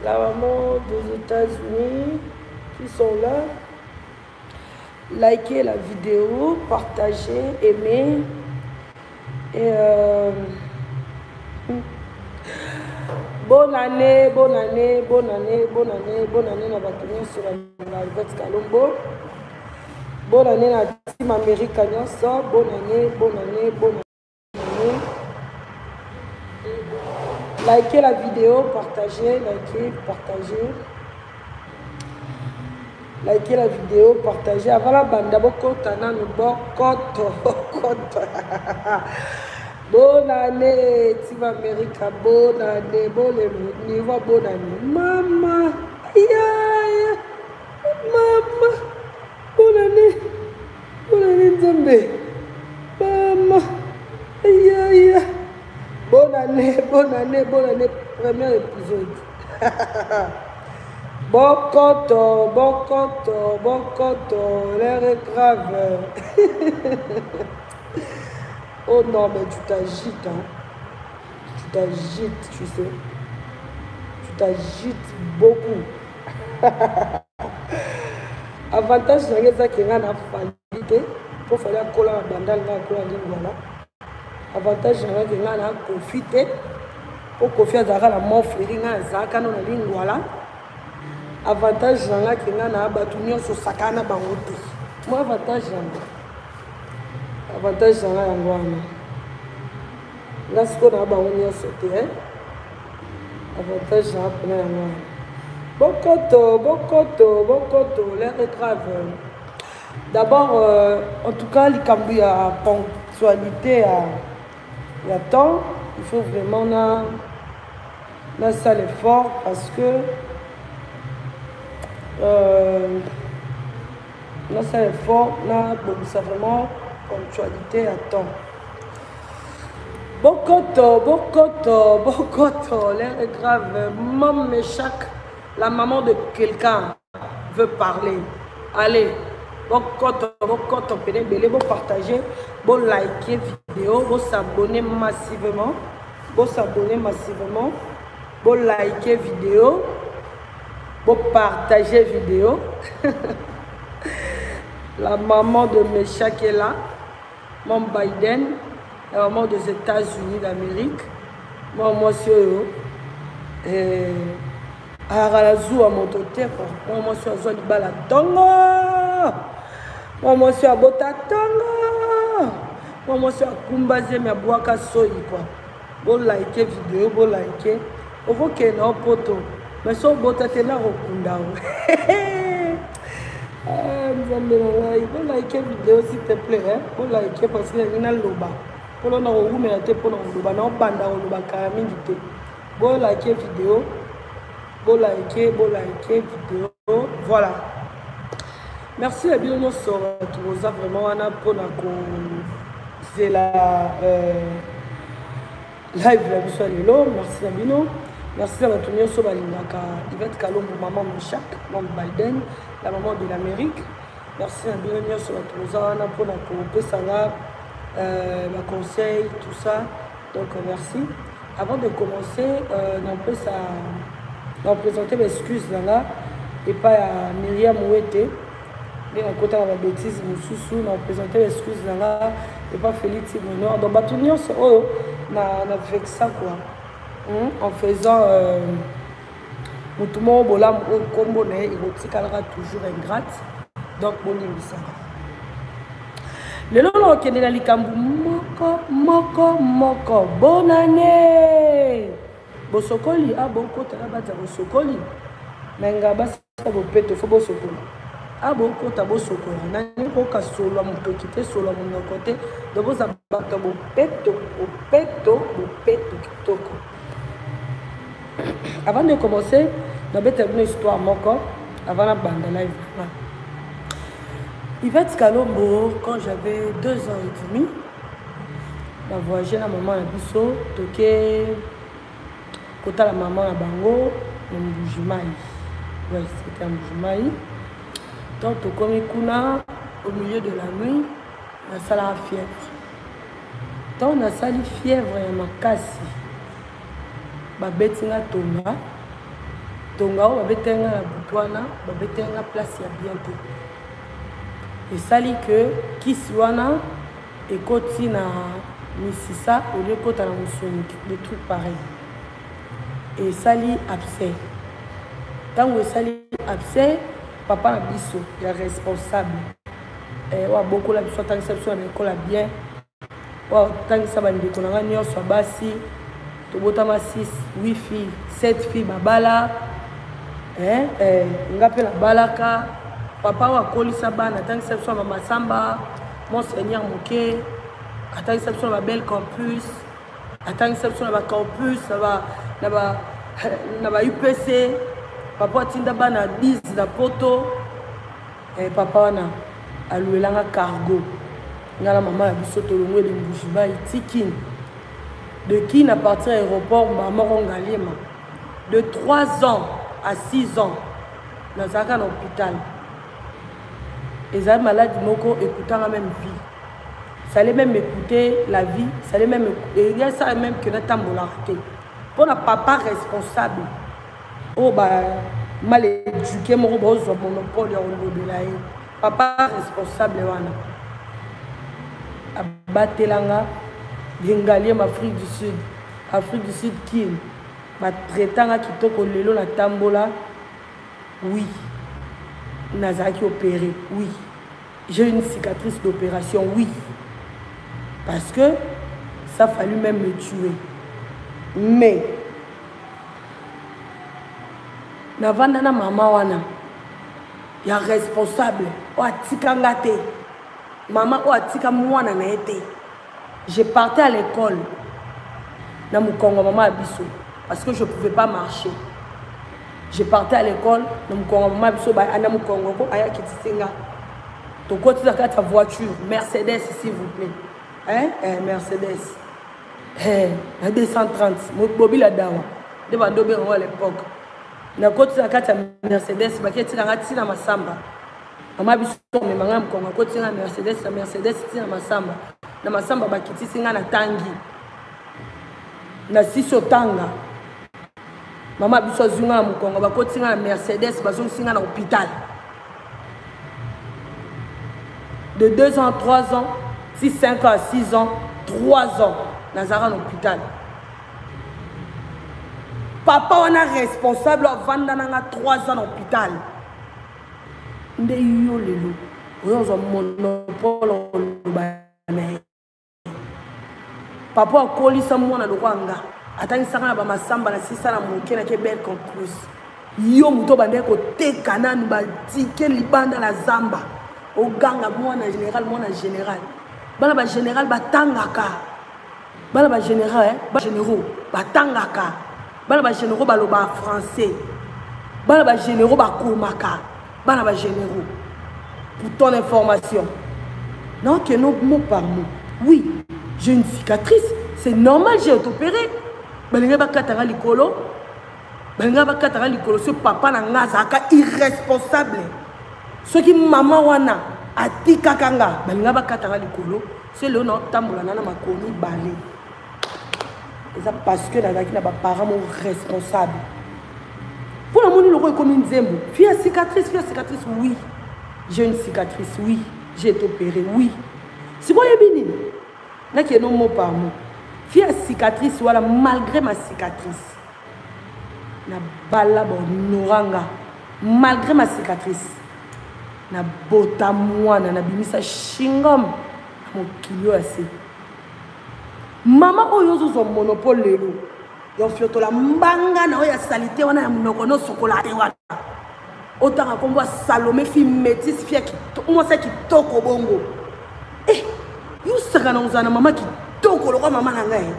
La maman des États-Unis qui sont là. Likez la vidéo, partagez, aimez. Et bonne année, bonne année, bonne année, bonne année, bonne année na bato nyonso balingaka Yvette Kalombo. Bonne année na team America nyonso. Bonne année, bonne année, bonne année. Likez la vidéo, partagez, likez, partagez. Likez la vidéo, partagez. Avant la bande, bokota nanu bokoto, bokoto. Bonne année, Team America, bonne année, bonne niveau, bonne année. Mama, ya, mama, bonne année, bonne année, Nzambe. Mama, ya, ya. Bonne année, bonne année, bonne année, premier épisode. Bokoto, bokoto, bokoto, l'air est grave. Oh non, mais tu t'agites, hein. Tu t'agites, tu sais. Tu t'agites beaucoup. Avantage na ngai ezaki ngai na Fally te, mpo Fally akola na Bandal, ngai akola Lingwala. Avantage na ngai ke ngai na Koffi te, mpo Koffi azalaka na Montfleury, ngai azalaka no na Lingwala. Avantage na ngai ke ngai na bato nyonso sakana na bango te. Moi avantage na ngai. Avantage na ngai yango wana. Nga sikoyo na bango nyonso te, hein? Avantage na ngai mpena yango wana. Bokoto, bokoto, bokoto, l'air est grave. D'abord, en tout cas, likambo ya ponctualité ya temps, il faut vraiment na sala effort parce que na sala effort na bongisa vraiment ponctualité ya temps. Bokoto, bokoto, bokoto, l'air est grave. Maman Meshach, la maman de quelqu'un veut parler. Allez, bokoto, bokoto, pene belé, bo partager, bo liker vidéo, bo s'abonner massivement, bo s'abonner massivement, bo liker vidéo, bo partager vidéo. La maman de Meshach est là, Maman Biden, la maman des États-Unis d'Amérique. Moi, moi, c'est eux. Ayaka na zuwa moto te quoi. Moi, mwasi oyo azwa libala ntongo. Moi, mwasi oyo abota ntongo. Moi, mwasi oyo akumba zemi abwaka soyi quoi. Bo like vidéo, bo like. Okokende na poto, mais so obota te na kokunda o. Ah, Nzambe na ngai, bo like vidéo s'il te plaît, hein? Bo like parce que nalingi naloba. Mpona na kowumela te, mpona koloba, na obanda koloba kala mingi te. Bo like vidéo, bo like, bo like vidéo, voilà. Merci na bino nyonso bato boza vraiment wana mpona kozela live na biso ya lelo. Merci na bino, merci na bato nyonso balingaka Yvette Kalombo, maman Meshach, maman Biden, la maman de l'Amérique. Merci na bino nyonso bato boza wana mpona kopesanga baconseil, tout ça. Donc merci. Avant de commencer, napesa na présenter baexcuse na nga epai ya Miriam Wete nde nakotaka babêtise mosusu, na présenter baexcuse na nga epai Félix Tigre Noir. Donc bato nyonso oyo na vexa quoi, En faisant motu moko bolamu oyo nkombo na ye ekotikalaka toujours ingrate. Donc bolimbisaka. Lelo na okende na likambo moko moko moko. Bonne année. Bosokoli a bokota na bato ya bosokoli me nga basi ya bopeto fo bosokola a bokota bosokola nani koyoka solo ya motoki te, solo ya monoko te. Donc boza bato ya bopeto, bopeto, bopeto kitoko. Avant de commencer, nabeta bino histoire moko avant nabanda live na Yvette Kalombo. Quand j'avais 2 ans et demi, na voyage na mama na biso, toke kotala mama na bango na Mbujimai. Ouais, c'était à Mbujimai. Donc tokomi kuna au milieu de la nuit, nasalaka fièvre. Ntango nasali fièvre ya makasi, babeti nga tonga. Tonga oyo babetaki nga na butu wana, babetaki nga place ya bien te. Esali que kisi wana ekoti na misisa au lieu ekota na mosuni, des trucs pareils. Esali abcès. Ntango esali abcès, papa na biso ya responsable eh, oyo abokola biso, atangisa biso na ekole ya bien, oyo atangisa bandeko na ngai nyonso ya basi, tobotama 6 8 filles, 7 filles babala, eh, eh, nga mpe nabalaka. Papa oyo akolisa bana, atangisa biso na Masamba, Monseigneur moke, atangisa biso na babel campus, atangisa biso na bacampus, na ba UPC. Papa atinda bana 10 na poto. Eh, papa wana aluelanga cargo, nga na mama na biso tolongwe de Mbujimayi ti Kin, de Kin à partir ya aéroport mbala moko Ngaliema. De 3 ans à 6 ans nazalaka na hôpital. Ezali maladi moko ekutanga même vie, ça allait même écouter la vie, ça allait même ça même que natambolaka te mpona papa responsable oyo ba mal éduqué moko baozwa monopole ya kolobela ye. Papa responsable wana abatelanga Ngaliema, Afrique du Sud, Afrique du Sud Kin, batraitanga kitoko. Lelo natambola, oui, nazalaki opéré, oui, j'ai une cicatrice d'opération, oui, parce que ça fallu même me tuer. Mais navanda na mama wana ya responsable oyo atika nga te, mama oyo atika mwana na ye te. Je partais à l'école na mokongo mama ya biso parce que je pouvais pas marcher. Je partais à l'école na mokongo mama ya biso, na mokongo ko ayakitisi nga, tokoti na kati ya voiture Mercedes, s'il vous plaît, hein? Eh, Mercedes, eh, na 230 bobila dawa nde bando obengango à l'époque. Nakoti na kati ya Mercedes, baketi nanga ntina Masamba. Mama biso amema ngai mokongo, akoti nga Mercedes, na Mercedes ntina Masamba. Na Masamba bakitisi nga, na tangi na sisi otanga. Mama biso azwi nga na mokongo, bakoti nga na Mercedes, bazongisi nga na hôpital. De 2 ans, 3 ans, 6, 5 ans, 6 ans, 3 ans nazalaka na hôpital. Papa wana responsable avanda nanga 3 ans na hôpital. Nde yo lelo oyo ozwa monopole oloba na ye? Papa akolisa mwana lokola nga, atangisaka na bamasamba, na sisa na moke nake bel campus. Yo moto obandaki koteka nanu batike libanda na zamba, oganga mwana général, mwana général. Bana bagénéral batangaka, bana bagénéral, eh? Bagénéraux batangaka, bana bagénéraux balobaka français, bana bagénéraux bakomaka, bana bagénéraux. Pour ton information, nakeno mot par mot, oui, j'ai une cicatrice, c'est normal, j'ai été opéré. Balingai bakatanga likolo, balingai bakatanga likolo. So papa na nga azalaka irresponsable, soki mama wana atikaka nga, balingai bakatanga likolo. So lelo naotambola na makolo mibale, eza parce que nazalaki na baparent mo responsable. Mpo namoni loko ekomi nzembo, fille ya cicatrice, fille ya cicatrice. Oui, j'ai une cicatrice, oui, j'ai été opéré, oui. Sikoyo oyebi nini? Nakeno mot par mot. Fille ya cicatrice wana, malgré ma cicatrice nabala, bahonora nga. Malgré ma cicatrice nabota mwana, nabimisa chewing-gum na mokili oyo ya se. Mama oyo ozozwa monopole lelo ya ofiotola mbanga na oyo ya salite wana ya monoko nosokola te wana, otanga nkombo ya Salome, fille métisse, fille mwasi ya kitoko bongo. Eh, yosaka na kozala na mama kitoko lokwa mama na ngai,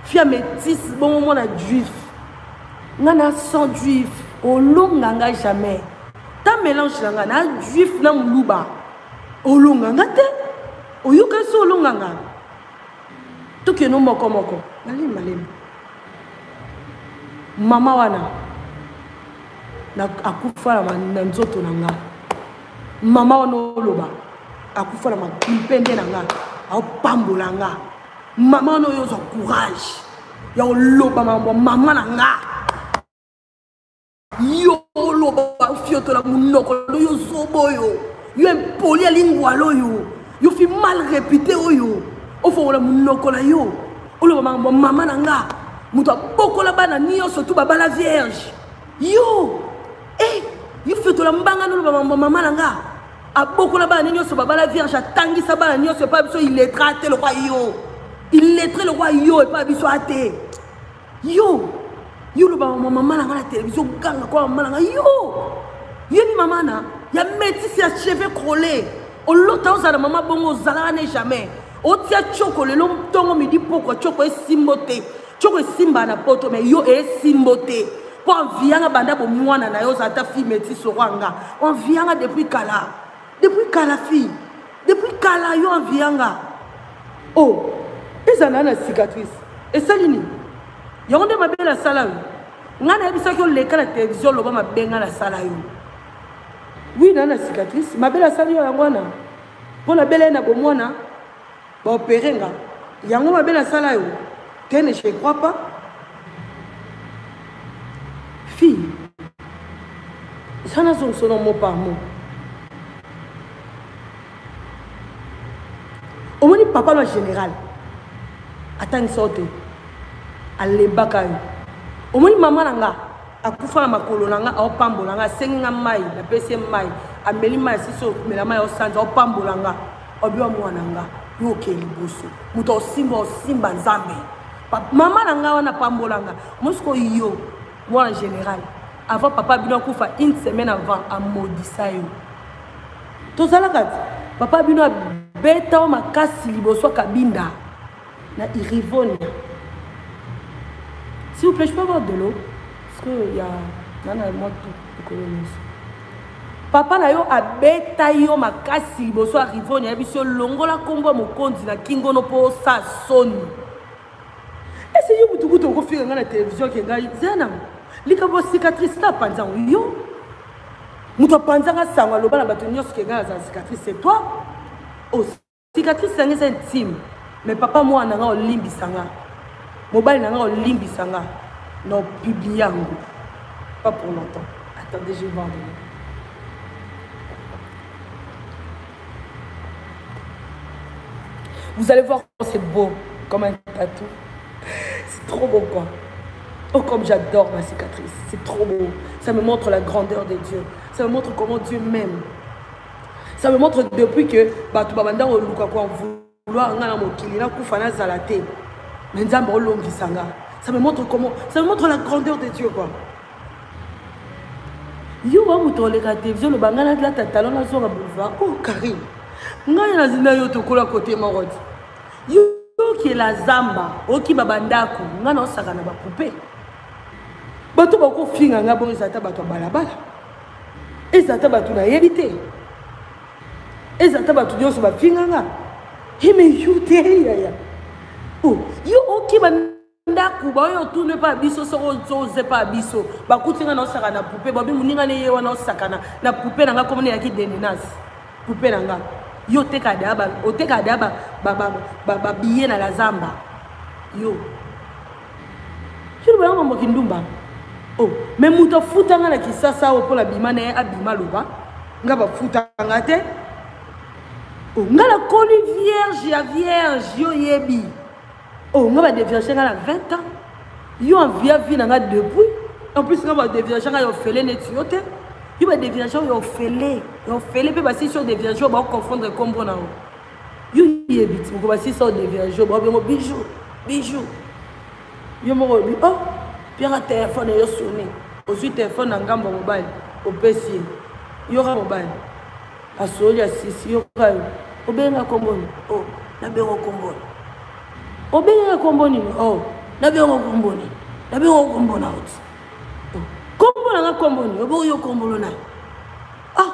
fille ya métisse bongo, mwana juif. Nga na sang juif, olonga nga jamais. Ta mélange na nga na juif na moluba, olonga nga te. Oyoka so olonga nga. Tokeno moko moko, malemi malemi. Mama wana akufa na nzoto na nga. Mama wana oloba akufa na mipende na nga, aopambola nga. Mama wana oyo ozwa courage ya oloba makambo mama na nga. Yo oloba ofiotola munoko no yo zoba oyo. Yo impoli ya lingwala oyo. Yo fi mal réputé oyo. Ofongola munoko na yo. Oloba makambo ya mama na nga. Moto abokola bana nyonso tu babala vierge. Yo eh yo fiotola mbanga noloba makambo ya mama na nga. Abokola bana nyonso babala vierge atangisa bana nyonso epai biso illettré ate lokwa yo. Illettré lokwa yo epai biso ate. Yo yo loba mama na nga na télévision ganga kwa mama na nga yo yebi mama na ya métisse ya cheveux crôlé olota ozala mama bongo ozalaka ne jamais otia choko lelo ntongo midi pokwa choko esimbo te choko esimba na poto mais yo esimbo te mpo envianga banda bomwana na yo ozala ata fille métisse okwanga envianga depuis kala Depuis kala fille. Depuis kala yo envianga. Oh, ezala na cicatrice. Esali nini? Yango nde mabe nasala yo. Ngai nayebisaki yo leka na télévision loba mabe ngai nasala yo. Oui, na na cicatrice. Mabe nasali yo yango wana. Mpo nabela ye na bomwana. Ba opere nga. Yango mabe na sala yo. Te ne je crois pas. Fille. Ça na zongisa no mot par mot. Omoni papa no général. Atangisa yo te. Alembaka yo. Omoni mama na nga akufa na makolo na nga aopambola nga asengi nga mai napesi ye mai ameli mai asisi omela mai osanza opambola nga Obiwa mwana nga yo oke liboso moto osimba osimba nzambe mama na nga wana pambola nga mosiko yo mwana général avant papa bino akufa une semaine avant amodisa yo tozalaka ti papa bino abeta yo makasi liboso kabinda na irivonia s'il vous plaît je peux avoir de l'eau parce que ya nana mwa tout likolo nyonso Papa na yo abeta yo makasi liboso ya Rivoni ayebisi yo longola kombo ya mokonzi na kingo no po osa soni. Ese yo mutu kutu okofinga ngai na television ke ngai zena likambo ya cicatrice na panza yango yo moto apanza nga sango aloba na bato nyonso ke ngai nazala cicatrice c'est toi Cicatrice na nga eza intime mais papa mwana na nga olimbisa nga mobali na nga olimbisa nga na opublie yango pas pour longtemps attendez je vais voir de l'eau. Vous allez voir c'est beau comme un tatou. C'est trop beau quoi. Oh comme j'adore ma cicatrice, c'est trop beau. Ça me montre la grandeur de Dieu. Ça me montre comment Dieu m'aime. Ça me montre depuis que bato babanda koluka ko vouloir nga na mokili nakufa nazala te mais nzambe olongisa nga. Ça me montre comment, ça me montre la grandeur de Dieu quoi. Yo wa moto oleka télévision loba nga nalata talon nazonga boulevard. Oh Karine, ngai nazinda yo tokola kote moko ti. Yo okela zamba, okima bandako, nga naosaka na bapoupée. Bato bakofinga nga bongo eza ata bato ya balabala. Eza ata bato nayebi te. Eza ata bato nyonso bafinga nga. Eme yo te yaya. Oh, yo okima ndako baoyo otuna epa biso soko oza epa biso bakuti nga naosaka na poupe babi moninga ne ye wana osakana na poupe na nga komona eyaki denenas poupe na nga yo oteka deya oteka deya babiye na la zamba yo Kilo ba mambo kindumba. Oh, mais moto afuta nga na Kisasa oyo mpo na bima na ye abima loba nga bafuta nga te. Oh, nga nakoli vierge ya vierge yo yebi. Oh, nga ba devierge nga na 20 ans. Yo envia vie na nga depuis. En plus nga ba devierge nga ya ofele neti yo te. Yo ba devierge ya ofele, ya ofele mpe basisi yo devierge ba confondre kombo na yo. Yo yebi ti moko basisi yo devierge ba bengo bijou, bijou. Yo moko olobi oh piaka telefone yo sonne ozwi telefone na ngambo ya mobali opesi ye yoka mobali asoli asisi yoka yo obenga kombo nini oh nabenga kombo nini obenga kombo nini oh nabenga kombo nini nabenga kombo na oti oh, kombo na nga kombo nini oboki yo kombolo na ah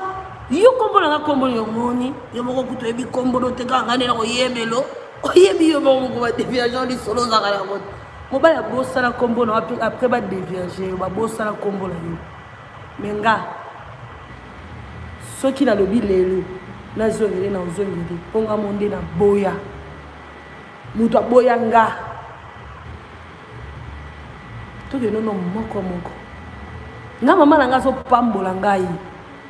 yo kombo na nga kombo nini omoni yo moko kutu oyebi kombo no te kaka ngai nde nakoyebelo oyebi yo moko moko badeviage lisolo ozaka yango te mobali abosana kombo na yo après badeviage yo babosana kombo na yo me nga soki nalobi lelo nazongele na ozongele mpo nga mo nde naboya moto aboya nga tokende no moko moko. Nga mama na nga azopambola ngai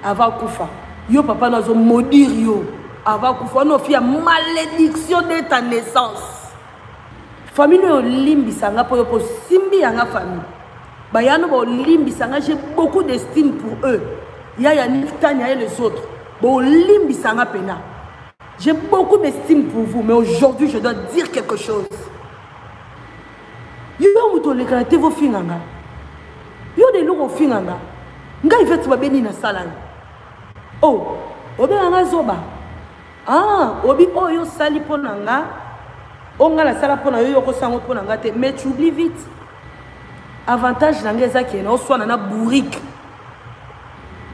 avant akufa. Yo papa na azo maudire yo avant akufa. Wana ofi ya malédiction de ta naissance. Famille oyo olimbisa nga mpo yo mpo osimbi yanga famille. Bayano bolimbisa nga, j'ai beaucoup d'estime pour eux. Ya Yannick, Tania et les autres. Bolimbisa nga pena. J'ai beaucoup d'estime pour vous, mais aujourd'hui je dois dire quelque chose. Yo moto olekana te vofinga nga. Yo de eloko ofinga nga. Ngai Yvette mabe nini nasala yo? Oh, obenga nga zoba. Ah, obi oyo osali mpo na nga, oyo nga nasala mpo na yo, yo okosala yango mpo na nga te. Mais tu oublies vite. Avantage na nga eza ke na oswana na bourrique.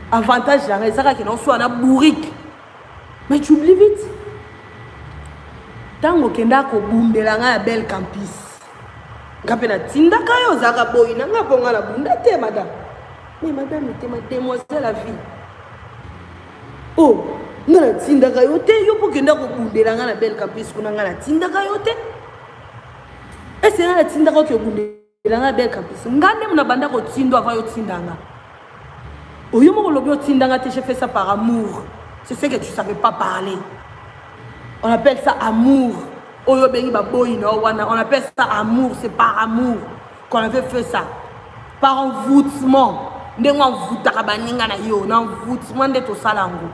Avantage na nga eza kaka ke na oswana na bourrique. Mais tu oublies vite. Ntango okenda kobundela nga ya Belle Campus, nga mpe natindaka yo, ozalaka boyi na nga mpo nga nabunda te madame. Mais madame te, ma demoiselle à vie. Oh, nga natindaka yo te, yo mpo okenda kobundela nga na Belle Campus kuna, nga natindaka yo te. Ese nga natindaka oke obundela nga na Belle Campus. Nga nde mona banda kotindo avant yo tinda nga. Oyo moko lobi otinda nga te, j'ai fait ça par amour. C'est ce que tu savais pas parler. On appelle ça amour. Oyo bengi ba boyi na wana, on appelle ça amour, c'est par amour qu'on avait fait ça. Par envoûtement. Ndenge envoûtaka baninga na yo, na envoûtement nde tosala yango.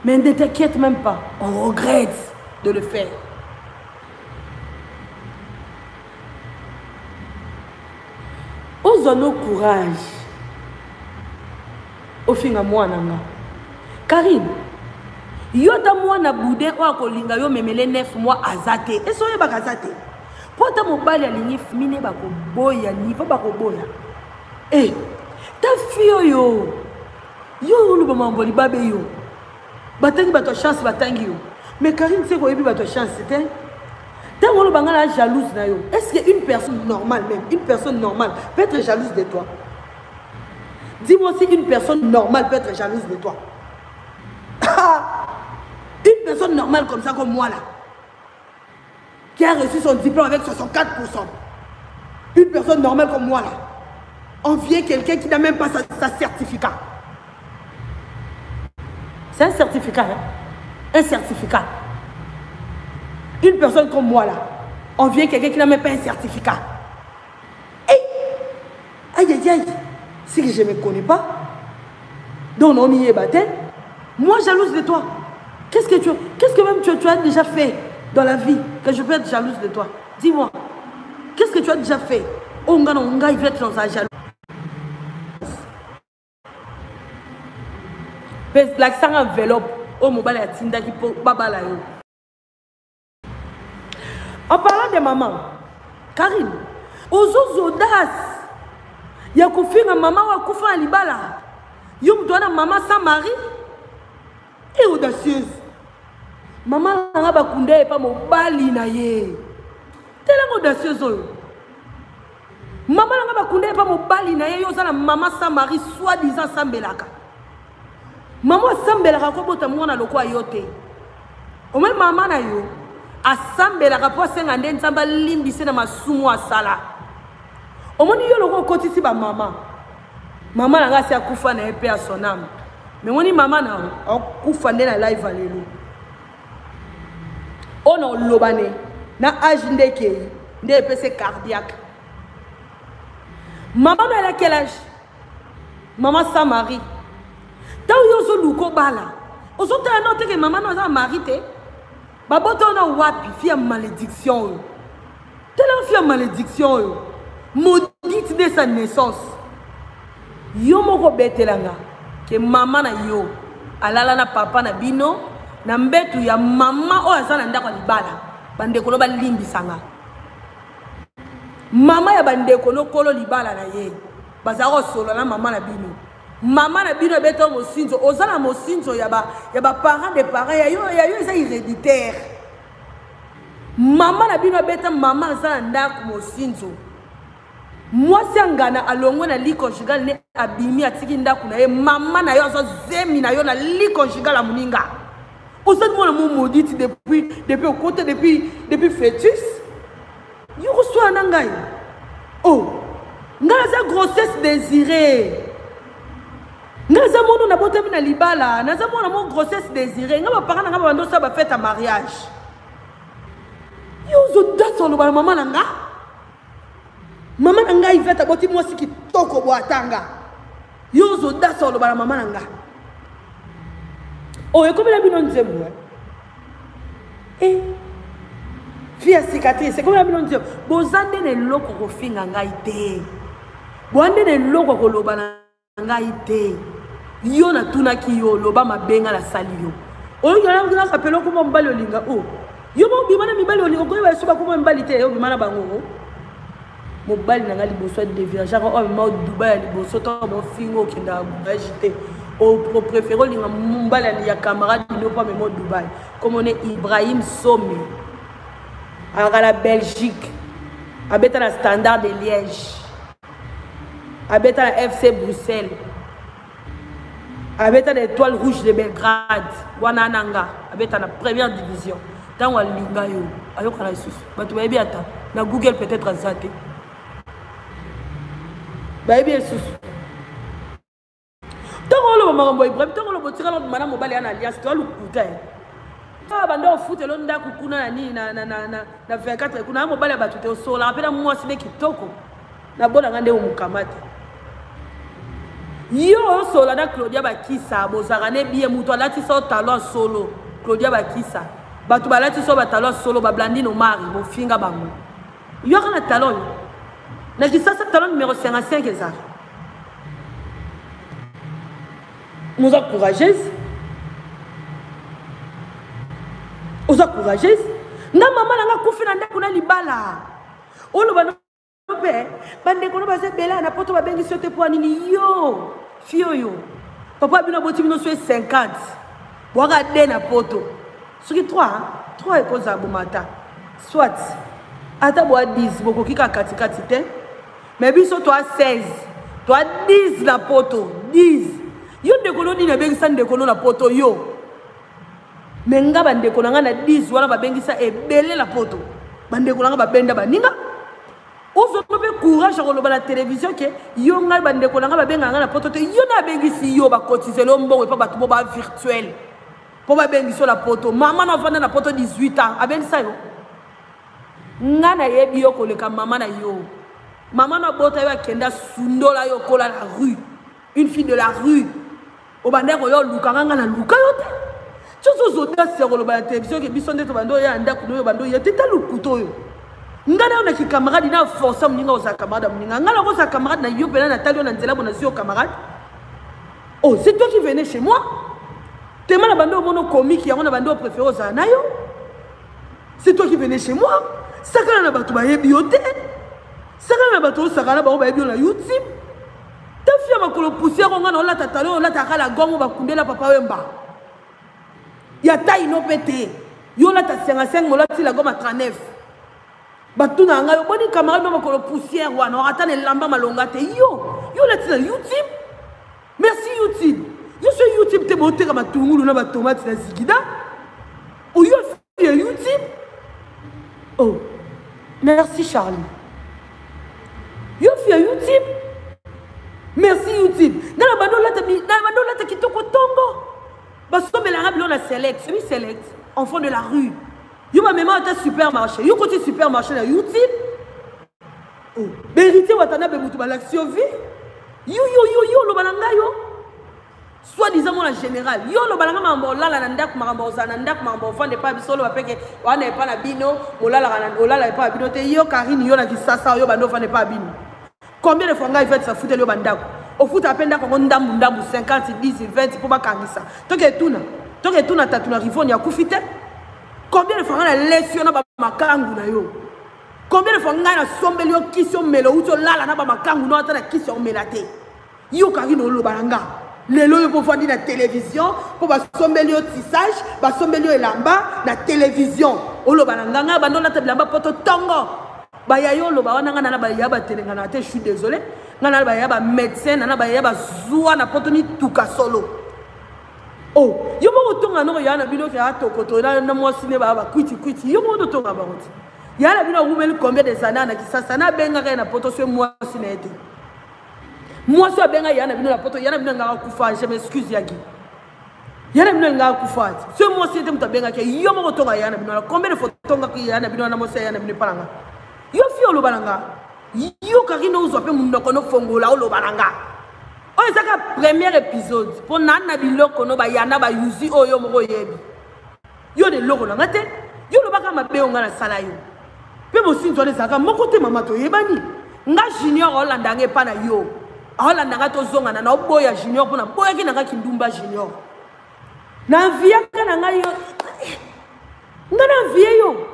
Mais ne t'inquiète même pas, on regrette de le faire. Ozwa no courage ofinga mwana nga Karine, yo ata mwana boudin oyo akolinga yo memele 9 mois aza te, esi oyebaka aza te mpo ata mobali alingi mine bakoboya niveau bakoboya e eh, ta fi oyo yo oloba mambo libabe yo batangi bato ya chance batangi yo mais Karine seko oyebi bato ya chance te. Ntango oloba nga na jalouse na yo, est-ce que une personne normale, même une personne normale peut être jalouse de toi? Dis-moi si une personne normale peut être jalouse de toi. Une personne normale comme ça, comme moi là, qui a reçu son diplôme avec 64%, une personne normale comme moi là, envier quelqu'un qui n'a même pas sa certificat. C'est un certificat, hein? Un certificat. Une personne comme moi là, envier quelqu'un qui n'a même pas un certificat. Hey! Aïe, aïe, aïe. C'est que je ne me connais pas. Donc, on y est battu. Moi, jalouse de toi. Qu'est-ce que tu, qu'est-ce que même tu as déjà fait dans la vie que je peux être jalouse de toi? Dis-moi. Qu'est-ce que tu as déjà fait? Oh, nga, non, nga, il va être dans sa jalouse. Mpe lakisanga enveloppe oyo mobali atindaki mpo babala yo. En parlant de maman, Karine, ozozo audace ya kofinga mama oyo akufa na libala. Yo moto wana mama sans mari et audacieuse. Mama na nga bakunda ye pa mobali na ye. Telanga audacieuse oyo. Mama na nga bakunda ye pa mobali na ye, yo oza na mama sans mari soi-disant asambelaka. Mama asambelaka kobota mwana lokola yo te. Omoni mama na yo asambelaka mpo asenga nde Nzambe alimbise na masumu asala. Omoni yo lokola okotisi ba mama. Mama na nga asi akufa na ye mpe ya son âme. Mais omoni mama na yo akufa nde na live ya lelo. Oyo na oloba ne na age nde ekei nde epesi cardiaque. Mama no elle a quel âge? Mama sans mari. Ntango yo ozoluka obala, ozotala nao te ke mama no aza na mari te. Babota yo na wapi? Fille ya malédiction oyo. Tala fille ya malédiction oyo. Maudite dès sa naissance. Yo moko obetela nga ke mama na yo alala na papa na bino na mbetu ya mama oyo aza na ndako ya libala. Bandeko no balimbisa nga. Mama ya bandeko no kolo libala na ye bazala kosolola na mama na bino. Mama na bino ebeta mosinzo, oza na mosinzo ya ba ya ba parents de parents ya yo, ya yo eza héréditaire. Mama na bino abeta mama aza na ndako mosinzo. Mwasi ya ngana alongwe na lit conjugal ne abimi atiki ndako na ye, mama na yo azwa zemi na yo na lit conjugal ya moninga. Ozali mwana mo maudite depuis okota, depuis fœtus. Yo koswana na ngai. Oh, ngai naza grossesse désirée. Nga aza mwana nabotami na libala, naza mwana mo grossesse désirée. Nga ba parents na nga ba bando ba fête ya mariage. Yo ozo dasa oloba na mama na nga? Mama na nga Yvette aboti mwasi kitoko bo atanga. Yo ozo dasa oloba na mama na nga. Oh, ekomela bino nzembo eh. Eh. Fille ya cicatrice, ekomela bino nzembo. Boza nde na eloko kofinga ngai te. Boza nde na eloko koloba na ngai te. Yo natunaki yo, loba mabe ngai nasali yo. Oyo na rapele okoma mobali olinga o. Oh. Yo moko bima na mibali olinga okoyeba esu bakoma mibali te, obima na bango. Mobali na ngai liboso ya deviageaka oyo amema Dubai ya liboso to bofinga okendaka voyage te. Opréféré olinga mobali ya camarade bino mpo amema Dubai. Komone Ibrahim Some. Alaka na Belgique. Abeta na Standard de Liège. Abeta na FC Bruxelles. Abeta na Étoile Rouge de Belgrade. Wana nanga abeta na première division. Ntango alinga yo ayokana lisusu bato bayebi ata na Google peut-être aza te bayebi lisusu ntango oloba makambo ya Ibrahim, ntango oloba otikala obima na mobali ya na alliance to lokuta ye kaka banda ofutela ndako kuna na nini na, na, na, na, na 24 kuna ya mobali ya bato te osolaka mpe na mwasi nde kitoko nabolanga nde omokamate yo osola na Claudia Bakisa bozalaka ne bien moto alatisa yo talon solo Claudia Bakisa bato balatisa yo batalon solo bablandine omari bofinga bango yoka na talon yo na kisasa talon numero 55 ezala moza courageuse oza courageuse nga mama na nga kufi na ndako na libala oloba mpe bandeko no baza ebele na poto babengisi yo te mpo nini yo fi oyo papa bino aboti bino so 50 bwaka de na poto soki 3 3 ekozala bomata soit ata bwa 10 bokoki kaka katikati te me biso toa 16 toa 10 na poto 10 yo ndeko no nini abengisa ndeko no na poto yo me nga bandeko na nga na 10 wana babengisa ebele na poto bandeko na nga babenda baninga ozwa mpe courage ya koloba na televizio ke yo ngai bandeko na nga babengaka nga na poto te yo na abengisi yo bakotizela yo mbongo epa bato bo ba virtuel mpo babengisi yo na poto mama na avanda na poto 18 ans abengisa yo nga nayebi yo koleka mama na yo mama na bota yo akenda sundola yo kola la rue une fille de la rue obandaki koya oluka nga nga naluka yo te soki ozodasi ya koloba na televizio ke biso nde tobandi oya ya ndako noyo obandi oya te ta lokuta oyo nga na yo na kikamarade na force moninga ozala camarade ya moninga nga nakozala camarade na yo mpena natali yo na nzela bo nazwi yo camarade oh c'est toi qui venais chez moi tema na bandi omona okomiki yango na bandi opréféré ozala na yo c'est toi qui venais chez moi sakana na bato bayebi yo te sakana na bato osakana bango bayebi yo na youtube tafi ya makolo poussière nga na olata talo olata kala gongo bakundela papa wemba ya taille no mpe te yo olata 55 molati la goma 39 batuna ngai oboni camarade no makolo poussière wana ata na elamba malonga te yo yo olati na youtube merci youtube yo so youtube te boteka matungulu na batomate na zigida oyo ya youtube oh merci charlie yo fi ya youtube merci youtube nga na bando olata na bando olata kitoko tongo basombelanga bilo na select semi select enfant de la rue yo bamema ata supermarché yo koti supermarché na youtube oh beritier watanabe moto balakisi yo vie yo yo yo yo oloba na ngai yo soit disant mwana général yo oloba nanga makambo olala na ndako makambo ozala na ndako makambo ovanda epai biso oloba peke wana epai na bino molalaka olala epai ya bino te yo karine yo na kisasa oyo banda ovanda epai ya bino combien de fois ngai ivete safuteli yo bandako ofutaka mpe ndako yango ndambu ndambu 50 10 20 mpo bakangisa toke etuna toke etuna tatu na rivoni akufi te combien de fois ngai nalesi yo na bamakangu na yo combien de fois ngai nasombeli yo kisi omela outi olala na bamakangu no ata na kisi ya omela te Yo Karine oloba na nga lelo oyo bovandi na television mpo basombeli yo tissage basombeli yo elamba na television oloba na nga ngai bando olata bilamba poto tongo baya yo oloba wana ngai nana baya batelengana te je suis désolé ngai nana baya ba médecin nana baya bazwa na poto mituka solo oh yo moko otonga noko ya na bino ke atokoto na mwasi ne baya bakwiti kwiti yo moko totonga bango te ya na bino awumeli combien des années na kisasa nabengaka ye na poto so mwasi na ye te. Mwasi oyo abenga ya na bino na poto, ya na bino alingaka kufa, je m'excuse yaki. Ya na bino alingaka kufa ti. Soki mwasi ete moto abengaki yo moko tonga ya na bino wana, combien de fois tongaki ya na bino wana mwasi ya na bino epa na nga? Yo fi oloba na nga. Yo Karine ozwa mpe monoko nofongola oloba na nga. Oyo ezaka premier épisode mpo na na biloko no bayana bayuzi oyo moko oyebi. Yo na eloko na nga te. Yo olobaka mabe oyo nga nasala yo. Mpe mosinzo wana ezalaka moko te mama toyebani. Nga junior olanda nga epa na yo. Aolanda nga tozongana na oboya junior mpo naboyaki na nga kindumba junior. Na enviaka na ngai yo. Nga na envie yo.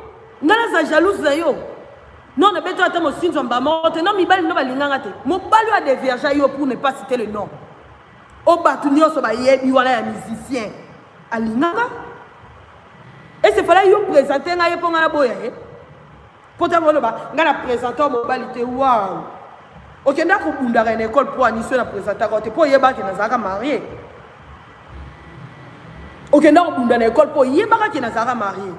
Nga naza jalouse na yo. Non, nabeto ata mosinzo ya mbala moko te. Non, mibali no balinganga te. Mobali oyo adeviergea yo pour ne pas citer le nom. O bato nyonso bayebi wana ya musicien. Alinganga. Et c'est fallait yo présenter nga ye mpo nga naboya ye. Mpo ntango oloba nga na présenter mobali te. Wow. Okenda kobundaka na école mpo aniso na présentaka te mpo oyebaki nazalaka marié. Okenda kobunda na école mpo oyebaka ke nazalaka marié.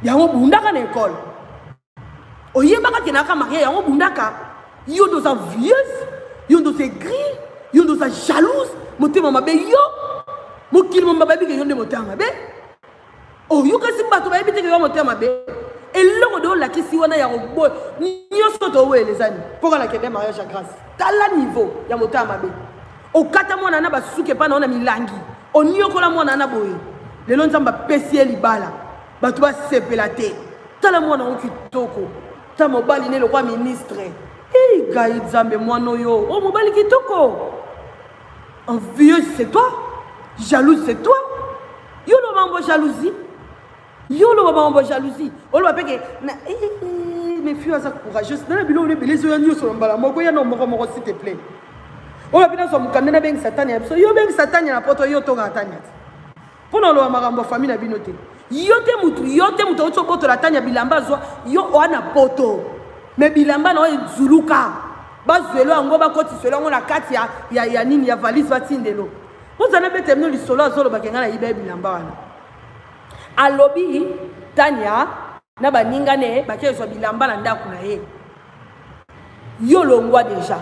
Yango bundaka na école. Oyebaka ke nazalaka marié yango bundaka. Yo nde oza vieuse, yo nde oza aigri, yo nde oza jalouse, motema mabe yo. Mokili mobimba bayebi ke yo nde motema mabe. Oyokasi bato bayebi te ke yo motema mabe. Eloko de olakisi wana ya koboya nyonso towele ezani mpo kaka nakende mariage ya grâce. Tala niveau ya motema mabe. Okata mwana na basuki epai na yo na milangi, oniokola mwana na boye. Lelo Nzambe apesi ye libala, bato basepela te. Tala mwana yango kitoko, ta mobali ne lokwa ministre. Hey, gai Nzambe mwana oyo, oh mobali kitoko. Envieuse c'est toi, jalouse c'est toi. Yo loba mambo jalousie. Yo loba mambo jalousie. Oloba pe ke na mais fille aza courageuse. Nana biloko ebele ezoya nyonso na mbala moko ya na moko moko s'il te plaît. Oyo bino azwa mokanda na bengisa Tania biso. Yo bengisa Tania na poto yo tonga Tania. Pona oloba makambo ya famille na bino te. Yo te mutu, yo te mutu auti obotola Tania bilamba azwa yo oa na poto. Mais bilamba na oyo ezuluka. Bazwelo yango bakotiselo yango na kati ya, ya, ya nini ya valise batindelo. Ozala bete bino lisolo azoloba ke ngai nayiba ye bilamba wana. Alobi Tania na baninga ne bake ezwa bilamba na ndako na ye. Yo longwa deja.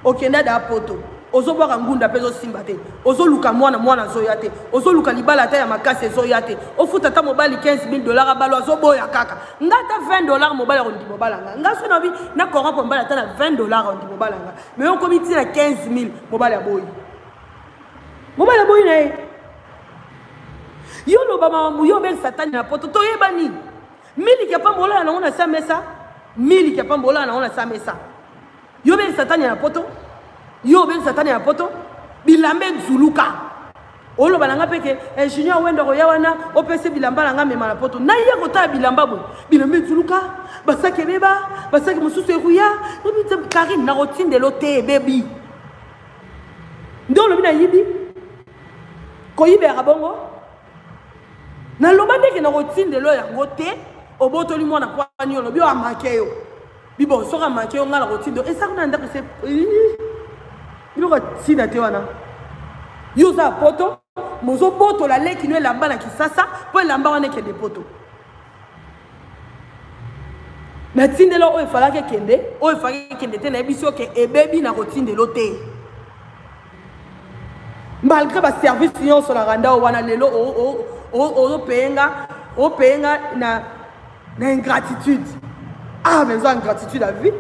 Okenda da poto. Ozobwaka ngunda mpe ezosimba te. Ozoluka mwana, mwana azoya te. Ozoluka libala ata ya makasi ezoya te. Ofuta ata mobali 15 000 dollars abalo azoboya kaka. Nga ata 20 dollars mobali akondima obala nga. Nga so nabi na corrompre mobali ata na 20 dollars akondima obala nga. Mais okomi ti na 15 000 mobali aboyi. Mobali aboyi na ye. Yo loba makambo yo obengisa Tania na poto toyebani. Miliki ya pamba olala nango na sa mesa. Miliki ya pamba olala nango na sa mesa. Yo obengisa Tania na poto. Yo obengisa Tania na poto. Bilamba ezuluka. Oloba na nga pe ke eh, Junior Wendo akoya wana opesi bilamba na nga mema na poto. Na ye kotala bilamba boye. Bilamba ezuluka, basaki ebeba, basaki mosusu eruya. Karine nakotindelo te ebebi. Nde olobi nayibi. Koyibelaka bongo. Naloba ndeke nakotindelo yango te. Obotoli mwana kwani olobi oyo amake yo. Bibo soki amake yo nga nakotindo eza kuna ndako se biloko ntina te wana. Yo oza poto mozobotola leki no elamba na Kisasa mpo elamba wana ekende poto. Natindela oyo efalaki ekende, oyo efalaki ekende te, nayebisi yo ke ebebi nakotindelo te. Malgré ba service nyonso na randa wana lelo ozopaye nga, opaye nga na na ingratitude. Ah, mais oza ingratitude à vie.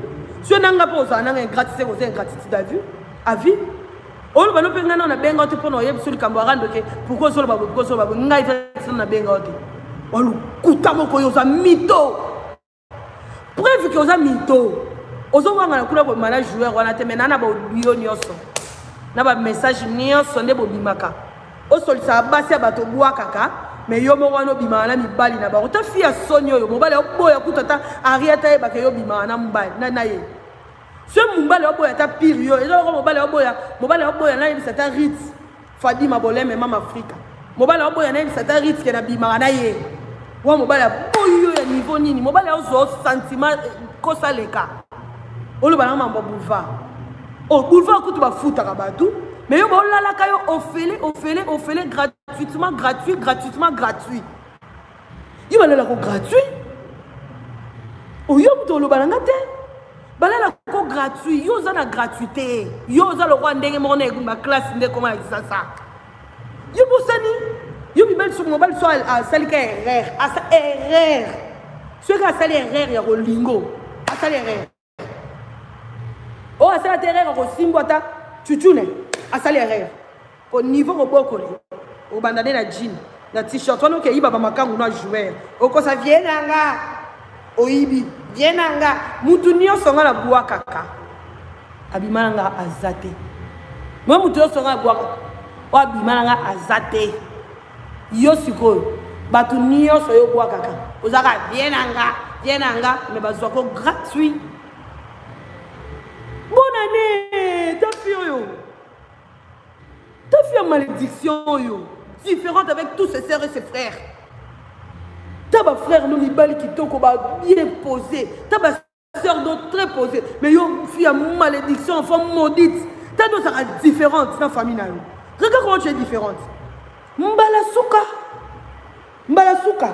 Soki na nga mpe ozala nanga ingratitude, oza ingratitude à vie, à vie. Oloba no mpe ngai nao nabenga yo te mpo na oyebisa likambo ya rando ke pourquoi ozoloba boye, pourquoi ozoloba boye. Ngai eza nabenga yo te. Walukuta moko yo oza mito. Preuve ke oza mito. Ozowangana kuna kobima na joueur wana te, mais na na ba audio nyonso. Na ba message nyonso nde bobimaka. Osolisaka basi ya bato obwakaka, mais yo moko wana obimaka na mibali na bango. Ta fille ya soni oyo, mobali oboya kutu ata Henriette ayebaka yo obimaka na mobali na ye. Ce mobali oboya ata pire yo, eza loko mobali oboya, mobali oboya na yebisa ata Ritz Fadima Boleme mama Afrika. Mobali oboya na yebisa ata Ritz ke na bimaka na ye. Wa mobali aboyi yo ya niveau nini? Mobali ozwa sentiment kosa leka. Oloba na mambo boulevard. Oh boulevard kutu bafutaka bato, mais yo baolalaka yo ofele ofele ofele gratuitement gratuit gratuitement gratuit. Yo balalaka gratuit. Oyo moto oloba na nga te. Balala ko gratuit, yo oza na gratuité. Yo oza lokwa ndenge moko na ba classe nde koma na Kisasa. Yo bosani, yo mibali soki mobali so asali ka erreur, asa erreur. Soki asali erreur ya kolingo, asali erreur. Oyo asala te erreur akosimbo ata chuchune, asali erreur. Po niveau kobokoli, obanda nde na jean, na t-shirt wana okeyiba ba makangu na joueur. Okosa vie nanga. Oyibi vie nanga. Mutu nyonso nga na bwakaka. Abima nanga aza te. Moi mutu nyonso nga bwakaka. O abima nanga aza te. Yo sikoyo bato nyonso yo bwakaka. Ozaka vie nanga, vie nanga, mais bazwa ko gratuit. Bonne année, ta fille oyo. Ta fille ya malédiction oyo, différente avec tous ses sœurs et ses frères. Ta ba frère no mibali kitoko ba bien posé. Ta ba sœur no très posé. Mais yo fille ya malédiction, enfant maudite. Ta do sera différente na famille na yo. Regarde comment tu es différente. Mbala suka. Mbala suka.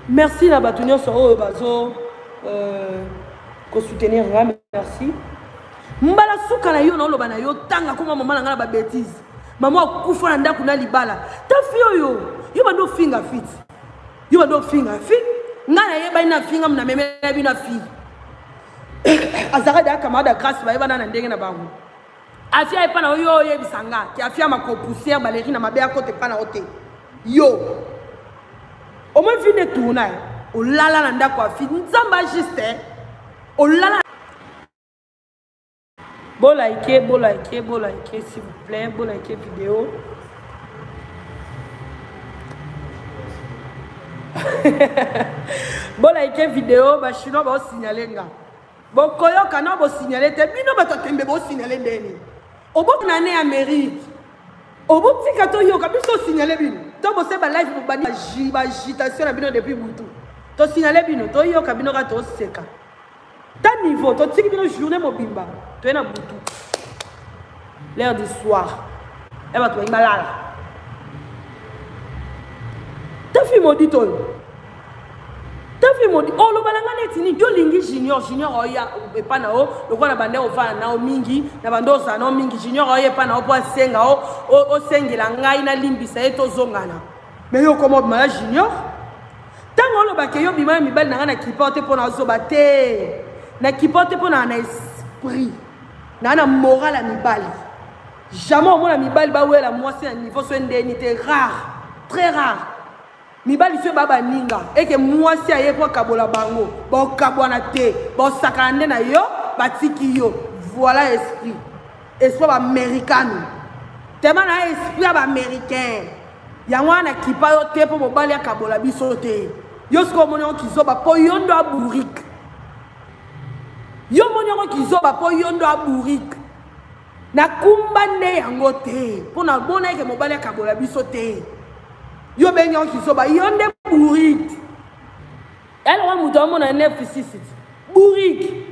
Merci na bato nyonso oyo bazo euh, ko soutenir nga merci. Mbala suka na yo na oloba na yo tanga koma mama na nga na ba bêtises. Mama akufa na ndako na libala. Ta fille oyo, yo bando finga fit. Yo bando finga fit. Nga na yebani na finga na memela bino fille. Azalaka da camarade ya grâce bayebana na ndenge na bango. Afia epa na yo oyebisa nga ke afia mako poussière baleri na mabe akota epa na yo te yo omoi vie nde tourna olala na ndako ya fi nzambe ajuste olala. Bo like, bo like, bo like s'il vous plaît, bo like vidéo. Bo like vidéo, ba chinois ba signaler nga. Bokoyoka na bo signaler te bino bato tembe bo signaler ndeni. Oboki na ne Amérique. Obotika to yoka biso signaler bino. To bose ba live bo bani ba agitation na bino depuis butu. To signaler bino, to yoka bino ka to seka. Ta niveau, to tiki bino journée mobimba, to na butu. L'heure du soir. E bato balingi balala. Ta fille maudite oyo. Ta fille maudite oloba na nga neti nini? Yo olingi junior, junior oya epa na yo lokola na bande ovanda na yo mingi, na bande ozala na yo mingi, junior oya epa na yo po asenga yo, osengela ngai nalimbisa ye tozongana. Mais yo okoma obima na junior? Ntango olobaka yo obima na mibali na ngai na kipa te mpo na azoba te. Na kipa te mpo na na esprit. Na na moral ya mibali. Jamais omona mibali bawela mwasi na niveau so ndeni te, rare, très rare. Mibali so ba baninga eke mwasi aye po akabola bango, bakabwana te, basakana nde na yo, batiki yo. Voilà esprit. Esprit ba americano. Tema na esprit ya ba américain. Yango wana kipa yo te po mobali akabola biso te. Yo sikoyo omoni yango kizoba po yo ndo abourrique. Yo omoni yango kizoba po yo ndo abourrique. Nakumba nde yango te po na bona eke mobali akabola biso te. Yo bengi yango kizoba, yo nde bourrique. Eloko moto amona 9 6 bourrique.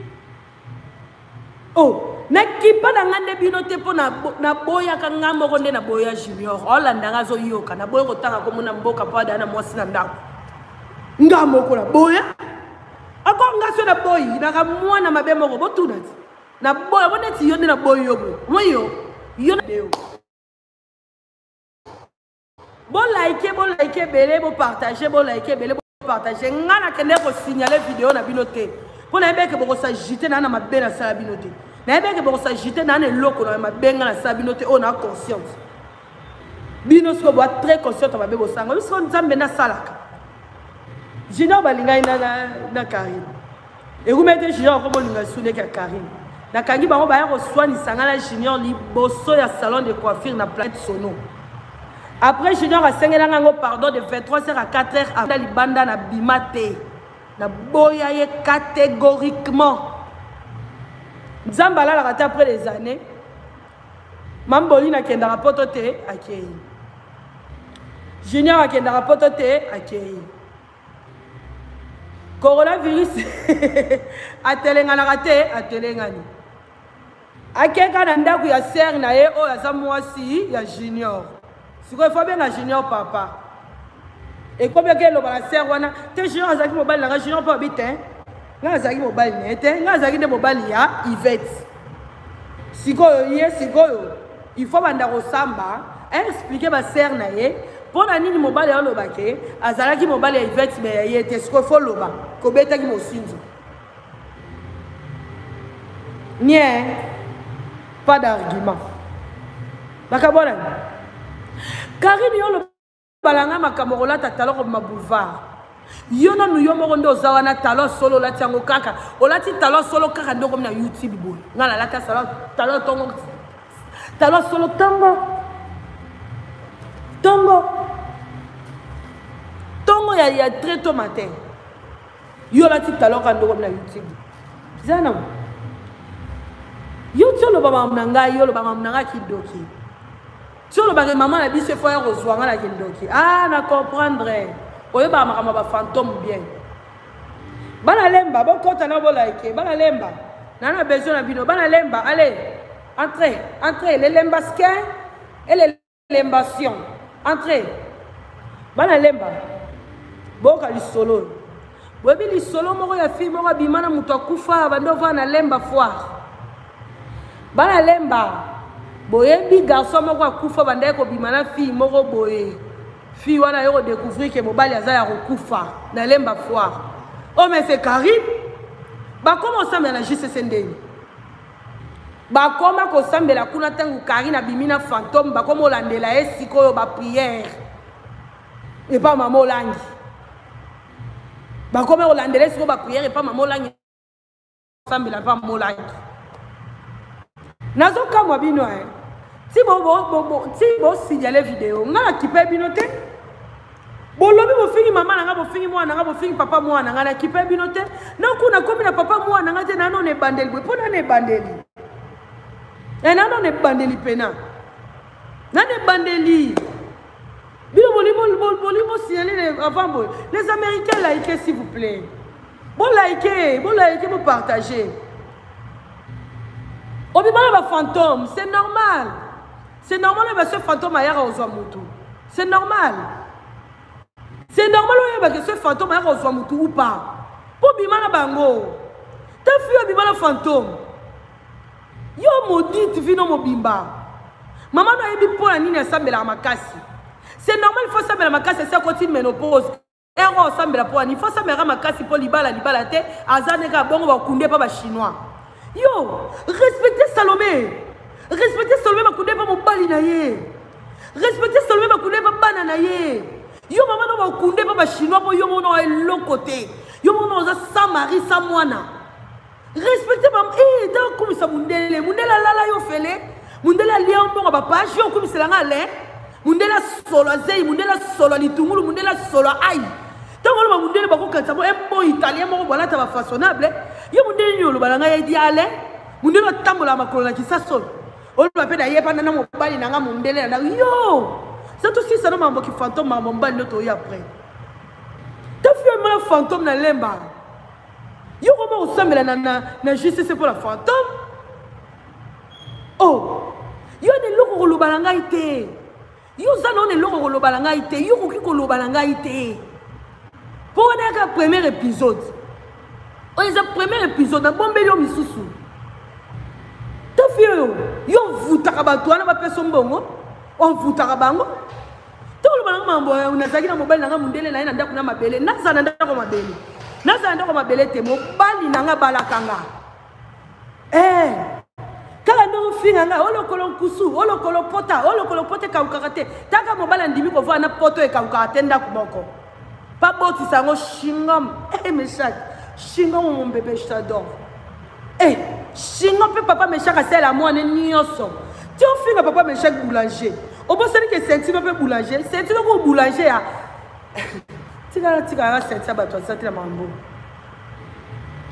Oh, nakipa na nga nde bino te mpo naboyaka nga moko nde naboya junior. Olanda nga azoyoka, naboya kotanga komona mboka mpo adaya na mwasi na ndako. Nga moko naboya. Ako nga so naboyi, naka mwana mabe moko botuna ti. Naboya bo neti yo nde naboyi yo boye. Moi yo, yo na deo. Bo like, bo like ebele, bo partager, bo like ebele, bo partager. Nga nakende ko signaler vidéo na bino te. Mpo nayebi eke bokosagite na na mabe nasala bino te. Nayebi eke bokosagite na na eloko na mabe nga nasala bino te oyo na consciente. Bino sikoyo boa très consciente mabe bosanga. Biso Nzambe nasalaka. Junior balingaki na Karine. Ekumeli te Junior akomolinga suleki ya Karine. Nakangi bango baya koswanisa nga na Junior liboso ya salon de coiffure na planète Sono. Après Junior asengela nga ngo pardon de 23h à 4h à libanda na bima te. Na boya ye catégoriquement. Nzambe alalaka te après des années. Mamboli nakendaka poto te akei. Junior akendaka poto te akei. Coronavirus atelenganaka te atelengani. Akeka na ndako ya sœur na ye oyo aza mwasi ya Junior. Sikoyo faut abenga Junior papa. Ekomi oke eloba na sœur wana te Junior azalaki mobali na nga Junior mpe abi te nga azalaki mobali na ye te nga azalaki nde mobali ya Yvette. Sikoyo ye sikoyo il faut banda kosamba expliquer ba sœur na ye mpo na nini mobali aloba ke azalaki mobali ya Yvette me ya ye te sikoyo fo loba kobetaki mosinzo nie pas d'argument bakabwana Karine yo balanga makambo kolata talon kobima boulevard yo nanu yo moko nde oza wana talon solo olati yango kaka olati talon solo kaka nde okomi na youtube boye ngai nalata talon tongo talon solo tongo tongo tongo ya, ya très tôt matin yo olati talon kaka nde okomi na youtube eza nango yo ti oloba makambo na ngai yo oloba makambo na ngai kindoki Ti olobaka maman na biso efo ya kozwa nga na kindoki. Ah na comprendre. Oyebaka makambo ba fantôme bien. Bana lemba bokota na bolike. Bana lemba. Na na besoin na bino. Bana lemba allez. Entrez, entrez les lembasquins et les lembations. Entrez. Bana lemba. Boka lisolo. Boyebi lisolo moko ya fille moko abima na moto akufa bando ovanda na lemba foire. Bana lemba boyebi garçon moko akufa bandaki kobima na fille moko boye fille wana aye kodécouvrir ke mobali aza ya kokufa na lemba foire oh mais c'est Karine bakoma kosambela na JCC ndeni bakoma kosambela kuna ntango Karine abimi na fantôme bakoma olandela ye sikoyo baprière epa mama olangi bakoma kolandela ye sikoyo baprière epa mama olangi sambela mpa molangi nazokamwa bino e ti bosignale video ngai nakipe bino te bolobi bofingi mama na ngai bofingi mwana na ngai bofingi papa mwana na ngai nakipe bino te naku nakomi na papa mwana na ngai te nano na ebandeli boye mpo nano ebandeli e nano na ebandeli mpena nano ebandeli bino bolingi bosignale avant boye les américains like s'il vous plaît Bo liker, bo liker, bo partager. Obima na ba fantôme, c'est normal. C'est normal ba ce fantôme ayaka kozwa mutu. C'est normal. C'est normal oyeba que ce fantôme ayaka kozwa mutu ou pas. Po bima na bango. Ta fille obima na fantôme. Yo maudite vino mobimba. Maman no ayebi mpo na nini asambelaka makasi. C'est normal il faut asambela makasi esi akoti ménopause. Ero osambela mpo ani fo asambelaka makasi mpo libala libala te aza nde kaka bongo bakunde mpa bachinois yo respecte salome respecte salome bakunde mpa mobali na ye respecte salome bakunde mpa bana na ye yo mama no bakunde mpa bachinois mpo yo moko eloko te yo moko oza sans mari sans mwana Respecte ba eh ta okumisa mundele mundele alala yo fele mundele alia mbongo ba page yo okumisela nga le mundele asolo azei mundele asolo litungulu mundele asolo ai ntango oloba mundele bakokanisa mo embo italien moko bolata bafaçonnable yo mundele nini oloba na ngai edi ale mundele otambola makolo na kisasolo oloba mpe naye mpana na mobali na nga mundele na yo za tosisa no mambo kifantome mambo mobali nde toyi après tafio fantome na lemba yo koma kosambela na, na, na justice mpo na fantome oh yo na eloko koloba na ngai te yo oza nao na eloko koloba na ngai te yo okoki koloba na ngai te mpo wana yaka premier épisode oyo eza premier épisode nabombeli yo misusu tofi oyo yo ovutaka bato wana bapesa mbongo ovutaka bango toloba nanga mambo nazalaki na mobali nanga mundele na ye na ndako na mabele nazala na ndako mabele nazala na ndako mabele te mobali nanga abalaka nga eh, kaka ndenge ofinga nga olokolo nkusu olokolo pota olokolo pota ekaukaka te taka mobali andimi kovanda na poto ekaukaka te ndako moko pabotisa yango shingom eh, meshak shingom mon bébé je t'adore Eh, shingo mpe papa Meshak asala mwana nyonso. Ti ofinga papa Meshak boulanger. Obosani ke ceinture mpe boulanger, ceinture ko boulanger ya. Tika tika ya ceinture bato aza te na mambo.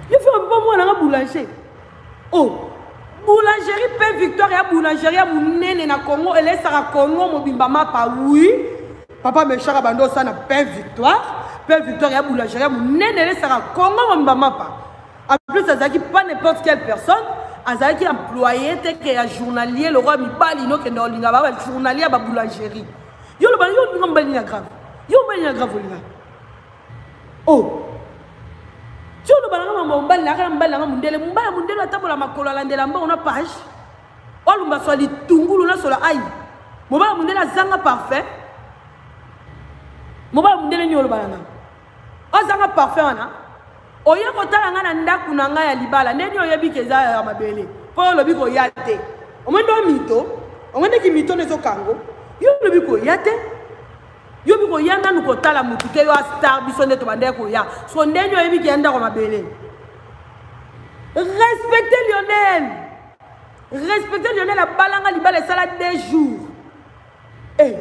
Yo finga papa mwana nga boulanger. Oh, boulangerie mpe victoire ya boulangerie ya monene na Congo elesaka Congo mobimba mapa oui. Papa Meshak abandi osala na pain victoire, pain victoire ya boulangerie ya monene elesaka Congo mobimba mapa. En plus azalaki pas n'importe quelle personne, azalaki employé te ke ya journalier lokola mibali nokende olinga ba journalier ya ba boulangerie. Yo loba yo olinga mobali ya grave. Yo mobali mobali na grave olinga oh ti oloba nanga mambo mobali nayaka na mobali nanga mondele mobali ya mondele atambola makolo alandela mbongo na page olumba swa litungulu na sola ai mobali ya mondele azanga parfait mobali ya mondele nini oloba nanga ozanga parfait wana oye kotala ngai na ndako na ngai ya libala ndeni oyebi ke eza ya mabele mpo yo olobi koya te omoi nde mito omoi ndeki mito nde ezokango yo olobi koya te yo obi koya nanu kotala motu te yo astar biso nde tobandaki koya so ndeni oyebi ke ya ndako ya mabele respecte lionel respecte lionel abalanga libala esala deux jours Eh.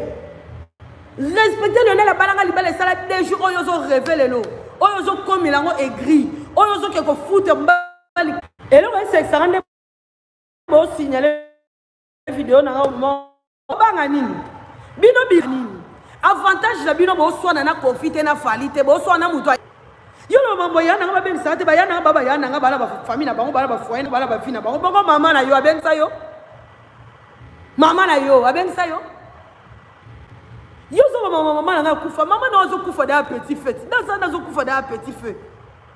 Respecte Lionel abalanga libala esala deux jours oyo ozo rêver lelo. Oyo ozo komela yango aigri. Oyo ozo ke kofuta mbali. Eloko esekisaka nde bo signaler video na nga moment obanga nini? Bino bi nini? Avantage na bino boswana na Koffi te na Fally te boswana na moto yo na mambo ya nanga babengisaka te baya nanga baba ya nanga bana bafamille na bango bana bafoyer bana bavi na bango bongo mama na yo abengisa yo mama na yo abengisa yo yo ozoba mama mama na ngai akufa mama na yo azokufa da petit feu naza nazokufa da petit feu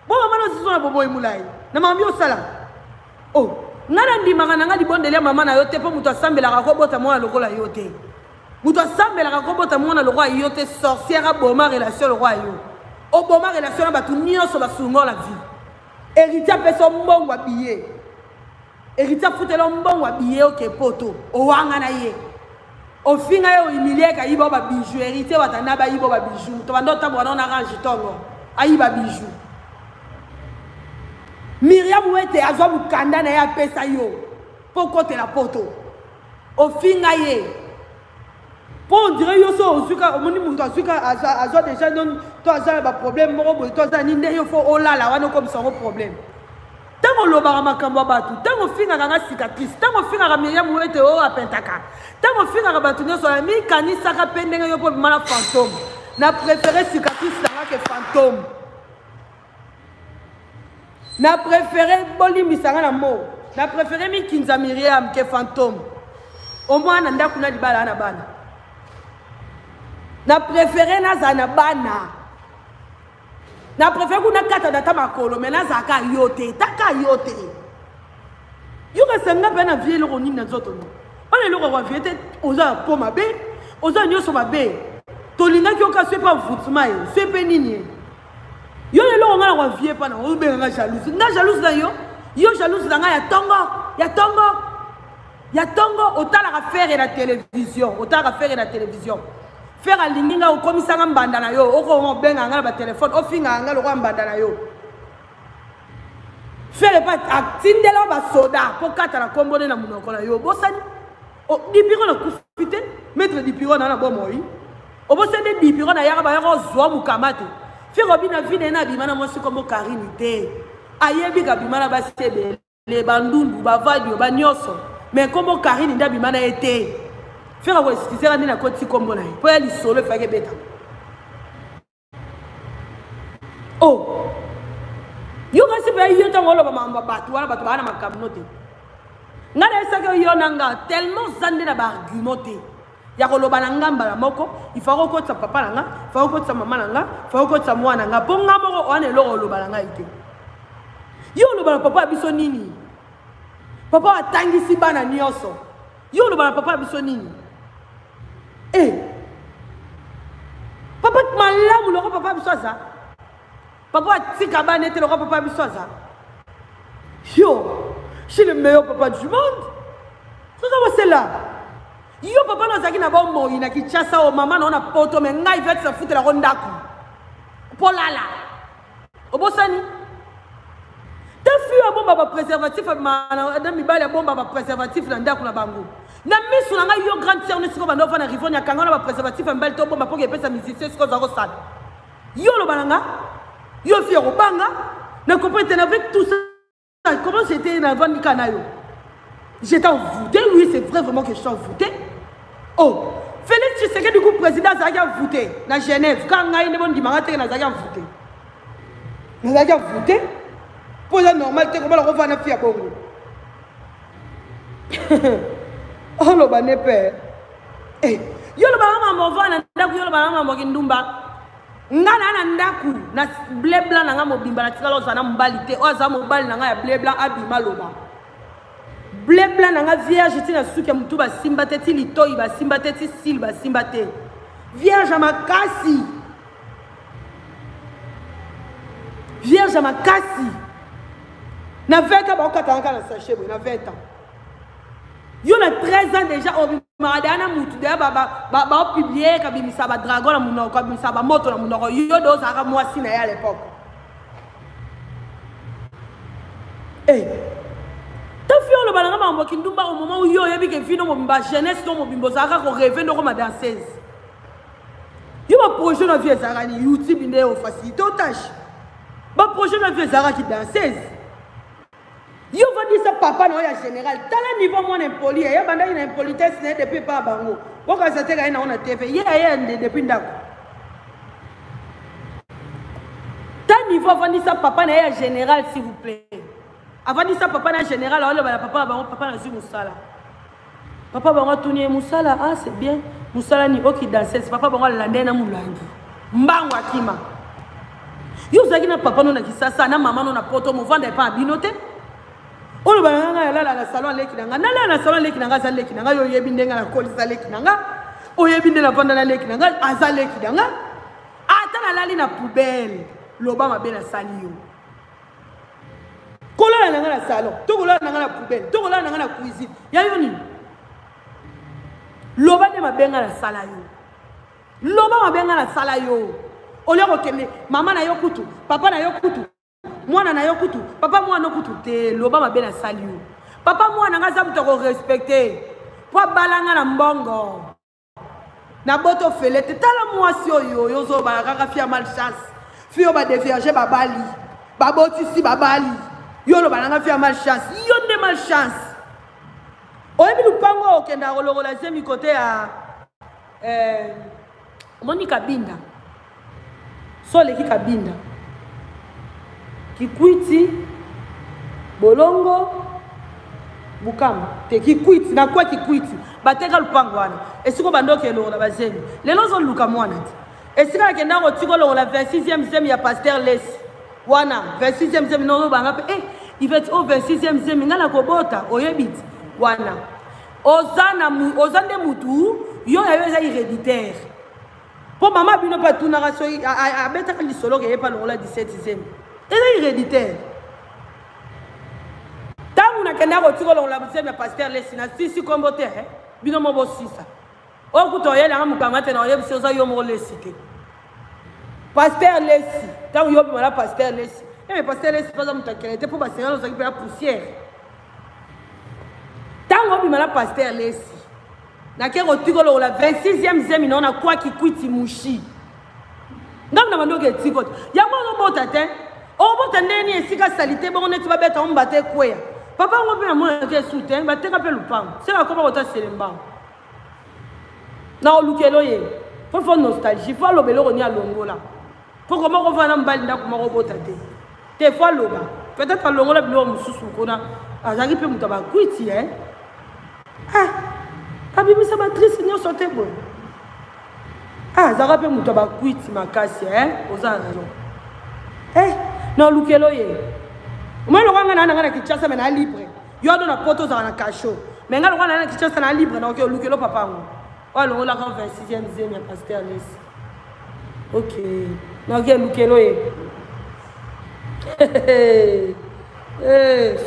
bo mama na ozizo na bomoi molai na mama yo osala o oh, ngai nandimaka na ngai libondeli ya mama na yo te mpo moto asambelaka kobota mwana lokola yo te moto asambelaka kobota mwana lokola yo te sorcière aboma relation lokola yo oboma relation na bato nyonso basungola vie héritier apesa mbongo ya billet Héritier afutela mbongo ya billet oke poto owangana ye ofinga ye ohumilie kayiba ba bijoux héritier watanabe ayiba ba bijoux moto banda otambola nao na range ntongo ayiba bijoux miriam wete azwa mokanda na ye apesa yo mpo okotela poto ofinga ye mpo ondire yo so ozwika omoni moto azwika azwa deja non to aza na baproblème moko boye to aza nini nde yo fo olala wana okomisa yango problème ntango olobaka makambo ya bato ntango ofingaka nga cicatrice ntango ofingaka miriam wete oyo apentaka ntango ofingaka bato nyonso ya mikanisaka mpe ndenge yo mpo obima na fantôme na préféré cicatrice na nga ke fantôme na préféré bolimbisa nga na mo na préféré mikinza miriam ke fantôme omwana na ndako na libala na bana na préféré nazala na bana na préféré kuna kata data makolo me nazalaka yo te taka yo te yo kasi nga mpe na vie eloko nini na nzoto no wana eloko ya vie te oza na po mabe oza nyonso mabe tolingaki yoka soki mpe envoûtement ye soki mpe nini ye yo eloko nga na kwa vie pana obenga nga jalouse nga jalouse na yo yo jalouse na nga ya tongo ya tongo ya tongo otalaka fere na télévision otalaka fere na télévision fere alingi nga okomisa nga mbanda na yo okoma obenga nga na batelefone ofingaka nga lokola mbanda na yo fere pa atindela basoda mpo kata na nkombo nde na monoko na yo obosani dipiro nakufi te maître dipiro na na bomoi obosani nde dipiro na yaka bayaka ozwa mokama te fere obi na vi na ye na abima na mwasi nkombo karine te ayebi kabima na basi ebele bandundu bavadio banyonso me nkombo karine nde abima na ye te fere akoexcusera nde nakotisi nkombo na ye mpo ya lisolo efaki ebetama oh yo kasi mpe yo ntango oloba makambo ya bato wana bato baa na makambo no te ngai nayebisaki yo na nga tellement oza nde na baargument te ya koloba na nga mbala moko ifa kokotisa papa na nga fa kokotisa mama na nga fa kokotisa mwana na nga mpo nga moko wana eloko oloba na ngai te yo oloba na papa ya biso nini papa atangisi bana nyonso yo oloba na papa ya biso nini e eh. papa malamu loko papa biso aza papa atika bana ete loko papa biso aza yo je le meilleur papa du monde soza bosela yo papa no azalaki na bomoi na kinshasa o mama na yo na poto me ngai vete nafutelako ndako mpo lala obosani te fille abomba bapréservatif na mibali abomba bapréservatif na ndako na bango na miso na ngai yo grande sœur nesiko banda ofanda rivoni akanga na bapréservatif ya mibali tobomba mpo epesa musicien siko oza kosala yo oloba na nga yo fille akobanga na comprendre te avec tout ça Comment j'étais na vandi kana yo J'étais envoûté, oui, c'est vrai vraiment que je suis envoûté. Oh, Félix Tshisekedi du coup président azalaki envoûté na Genève. Quand ngai nde bondimaka te nazalaki envoûté. Nazalaki envoûté. Mpo eza normal te komona kovanda fi ya bongo. Oloba ne mpe. Eh, yo olobaka mambo ovanda ndako yo olobaka mambo kindumba. Nga na na ndaku na bleu blanc na nga mobimba na tikala ozala na mobali te oyo aza mobali na nga ya bleu blanc abima loba bleu blanc na nga vierge ti na suki ya mutu basimba te ti litoyi basimba te ti sile basimba te vierge ya makasi vierge ya makasi na 20 ans baokatanga kaka na sachet boye na 20 ans yo na 13 ans déjà obimaka deya na mutu deya baopublie kabimisa badragon na monoko kabimisa bamoto na monoko yo de ozalaka mwasi na ye à l'époque eh. tafi oloba nanga makambo kindumba au moment où yo oyebi ke vino mobimba jeunesse no mobimba ozalaka koreve ndoko ma danseuse yo baprojet na vie ezalaka ni youtube nde ofacilité otage baprojet na vie ezalaka ki danseuse Yo vandisa papa na yo ya general. Tala niveau mwana impoli ye abandaki na impolitesse na ye depuis epa bango. Bokanisa te kaye na na TV. Ye aye nde depuis ndako. Ta niveau avandisa papa na ye ya general s'il vous plaît. Avandisa papa na general aloba na papa na bango papa nazwi mosala. Papa bango atuni ye mosala ah c'est bien. Mosala ni oki danseuse papa bango alanda ye na molangi. Mbango akima. Yo ozalaki na papa no na Kisasa na mama no na poto movanda epa na bino te. Oloba na ngai alala na salon aleki na ngai. Nalala na salon aleki na ngai aza leki na ngai yo oyebi ndenge nakolisa leki na ngai. Oyebi nde navanda na leki na ngai aza leki na ngai. Ata nalali na poubelle loba mabe nasali yo. Kolala na ngai na salon to kolala na ngai na poubelle to kolala na ngai na cuisine ya yo nini? Loba nde mabe ngai nasala yo. Loba mabe ngai nasala yo. Olia kokende mama na yo kutu, papa na yo kutu, mwana na yo kutu, papa mwana kutu te, loba mabe nasali yo. Papa mwana ngai aza moto ya korespecte mpo abala ngai na mbongo. Na boto ofele te. Tala mwasi oyo yo ozobala kaka fille ya malchance. Fille oyo ba devierge babali, babotisi babali. Yo oloba na ngai fille ya malchance. Yo nde malchance. Oyebi lupango oyo okendaka kolongola zemi kote ya eh, omoni kabinda so oleki kabinda kikwiti bolongo bukama te kikwiti na kwa kikwiti bateka lupango wana esika obanda okende longola bazemi lelo ozoluka mwana te esika nakenda kotika olongola 26e zemi ya paster lesi wana 26e zemi nozobanga mpe eh, iveti o 26e zemi ngai nakobota oyebi ti wana oza na oza nde mutu yo na yo eza héréditaire mpo mama bino mpe atunaka soki abetaka lisolo ke ye mpe alongola 17 zemi eza héréditaire ntango nakendaka kotika olongola zemi ya paster lesi nasisi nkombo te eh? bino mo bosisa oyo kuta oyelanga mokanga te na oyebisi oza yo moko lesi te paster lesi ntango yo obima na paster lesi eme eh, paster lesi mpe aza moto akele te mpo basengana ozalaki mpe na poussière ntango obima na paster lesi nake kotika olokola 26e zemi nao nakwaki kwiti mushi ngambo na bandoki etiko te yango ozobota te obota ndenge nini esika salite bongo neti babeta ngo mbata ekweya papa yango mpe namonaki esu te bateka mpe lupango seka akoma kota selembango na olukelo ye mpo fo nostalgie fo aloba eloko nini alongola mpo koma kovanda na mobali ndako moko obota te te fo aloba peut-être alongola biloko mosusu kuna azalaki mpe moto ya bakwiti e ah abimisa batrice nyonso te boye ah azalaka mpe moto ya bakwiti makasi e oza na raison e na olukelo ye omoi lokola ngai naa na ngai na kinshasa me naa libre yo ado na poto ozalaka na kasho me ngai lokola naa na kinshasa naa libre naoke olukelo papa yango oyo alongolaka 26e zemi ya paster lesi ok naoke elukelo ye hey,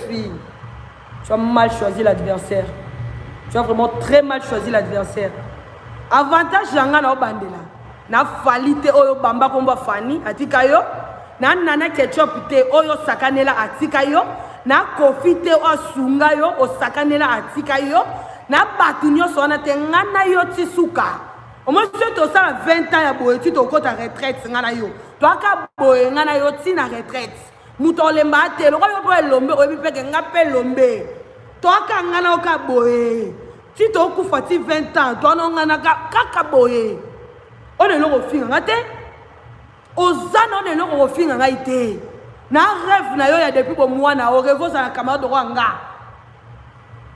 fille tu as mal choisi l'adversaire tu as vraiment très mal choisi l'adversaire avantage ya ngai naobandela na fali te oyo bamba kombo fani atika yo na nana ketchup te oyo osakanela atika yo na kofi te oyo asunga yo osakanela atika yo na bato nyonso wana te ngai na yo ti suka omoni soki tosala 20 ans ya boye ti tokota retraite ngai na yo toaka boye ngai na yo ti na retraite moto olemba te lokola yo mpo elombe oyebi mpe ke ngai mpe elombe toaka ngai na yo ka boye ti tokufa ti 20 ans toana ngai na kaka boye oyo na eloko ofinga ngai te oza na oyo na eloko kofinga ngai te na rêve na yo ya depuis bomwana oreve ozala camarade lokola nga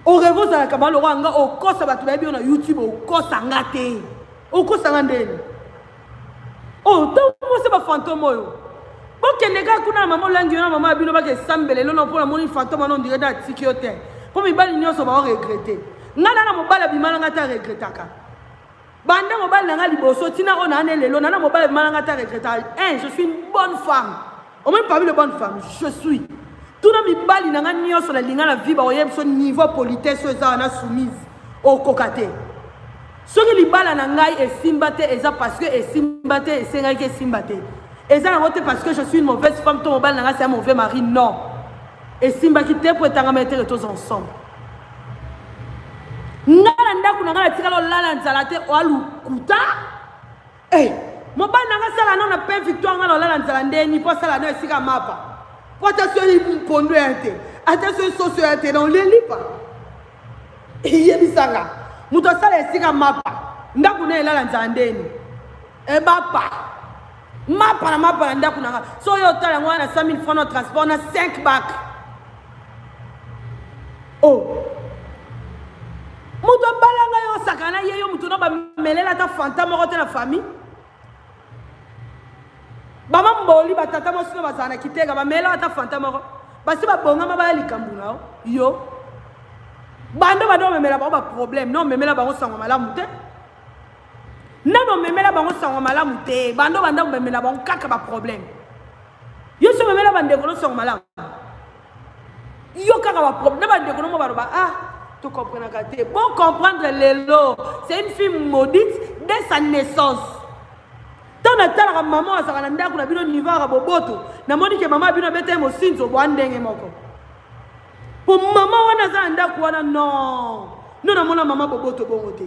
oreve ozala camarade lokola nga okosa bato bayebi yo na youtube okosa nga te okosa nga ndeni. Oh, ntango mwasi bafantome oyo bokende kaka kuna na mama olangi yo na mama ya bino bakesambela elona mpo namoni fantome wana ondire nde atiki yo te mpo mibali nyonso baoregrete ngai na na mobali abima na ngai te aregretaka banda mobali na ngai liboso ntina oyo naa ne lelo na na mobali abima na ngai te aregretaka un je suis une bonne femme omoni parmi le bonne femme je suis tuna mibali na ngai nyonso nalinga na vie bakoyeba biso niveau politesse oyo eza wana soumise okoka te soki libala na ngai esimba te eza parce que esimba te esengaki esimba te eza yango te parce que je suis une mauvaise femme to mobali na ngai c'est un mauvais mari non esimbaki te mpo etangama ete toza ensemble ngai na ndako na ngai natikala olala nzala te oalukuta Hey, eh, mobali na nga asala no na pain victoire nga na olala nzala ndeni mpo asala no esika mapa mpo ata soki mpondu ya te ata soki soso ya te na olie lipa eyebisanga moto asala esika mapa ndako na elala nzala ndeni ebapa mapa na mapa na ndako na nga so oyo otala yango wana 100 000 francs na transport na 5 bak oh moto abala ngai yo osakana ye yo moto na bamelela ata fanta moko te na famille bama mboli batata mwasi no bazala na kitega bamela ata fanta moko basi babongama baya likambo na yo yo bando bando omemela bango baproblème no omemela bango sango malamu te nano omemela bango sango malamu te bando banda omemela bango kaka baproblème yo so omemela bandeko no sango malamu yo kaka baproblème na bandeko no mo baloba ah tocomprenaka te bon comprendre lelo c'est une fille maudite dès sa naissance ntango natalaka mama azalaka na ndako na bino niveau yaka boboto namoni ke mama ya bino abeta ye mosinzo bwa ndenge moko mpo mama wana aza na ndako wana non no namona mama boboto bongo te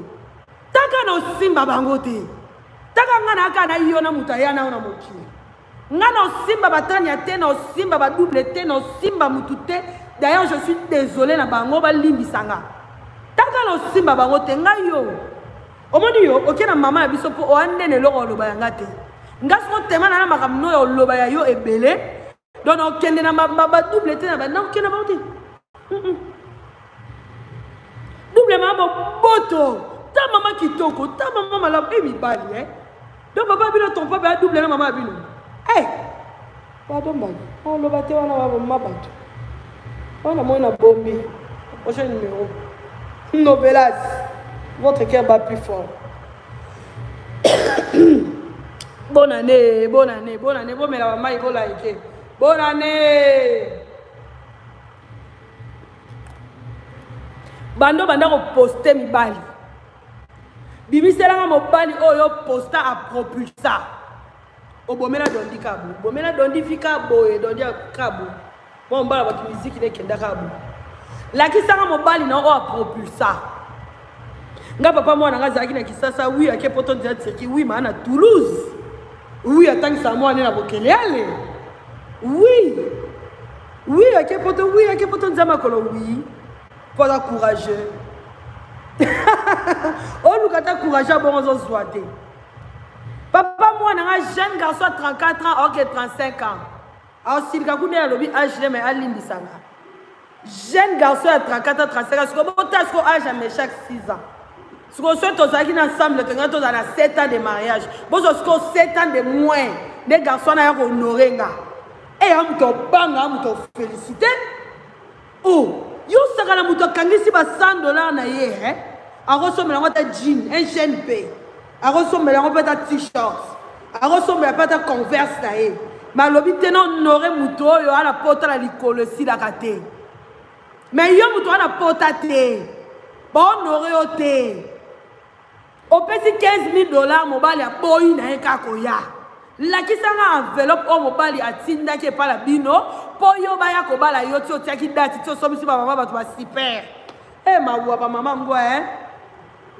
taka na osimba bango te taka nga na aka na yo na moto aya na yo na mokili nga na osimba batania te na osimba badouble te na osimba motu te d'ailleurs je suis désolé na bango balimbisa nga taka na osimba bango te ngai yo omoni yo oke na mama ya biso mpo oya nde na eloko oloba ya nga te nga soko tema na na makambo no ya oloba ya yo ebele donc okende na badouble te na nakokende bango te double mama boboto ta mama kitoko ta mama malamu e mibali e donc papa bino ton papa ya double na mama ya bino e pardon mbadi oloba te wana baboma bato wana moi na bombi prochain numéro novelas votre cœur bat plus fort bonne année bonne année bonne année bomela bamai bolaike bonne année bando banda koposte mibali bimiselanga mobali oyo posta apropulsa obomela dondi kabo obomela dondi vi kaboye dondi kabo mwa mobala bato miziki na ekenda kabo lakisanga mobali na oyo apropulsa nga papa mwana nga azalaki na kisasa wi ake poto nzela turki wi maa na toulouse wi atangisaka mwana na bokeleale wi wi ake poto wi ake poto nzela makolo wi mpo aza courageux oluka ata courage abongo ozozwa te papa mwana nga jeune garçon ya 34 ans oke 35 ans aosilika kuna ye alobi age ne mai alimbisa nga jeune garçon ya 34 ans 35 ans sikoyo bota sikoyo age ya meshak 6 ans sikoyo soki tozalaki na ensemble tongaki tozala na 7 ans de mariage bozwa sikoyo 7 ans de moins nde garçon wana ya kohonore nga eya moto obanga ya moto ofélicité Oh, yo osaka na moto akangisi ba 100 dollars na ye eh? Akosombela yango ata jean, un jeune pe. Akosombela yango mpe ata t-shirt. Akosombela mpe ata converse na ye. Mais alobi te na honore moto oyo ana pota na likolo esilaka te. Mais yo moto wana pota te. Ba honore yo te. Opesi 15000 dollars mobali aboyi na ye kaka koya. Lakisa nga enveloppe oyo mobali atindaki epai na bino mpo yo baya kobala yo ti otiaki date ti osombisi ba mama bato ba super. Eh mawa ba mama ngo eh.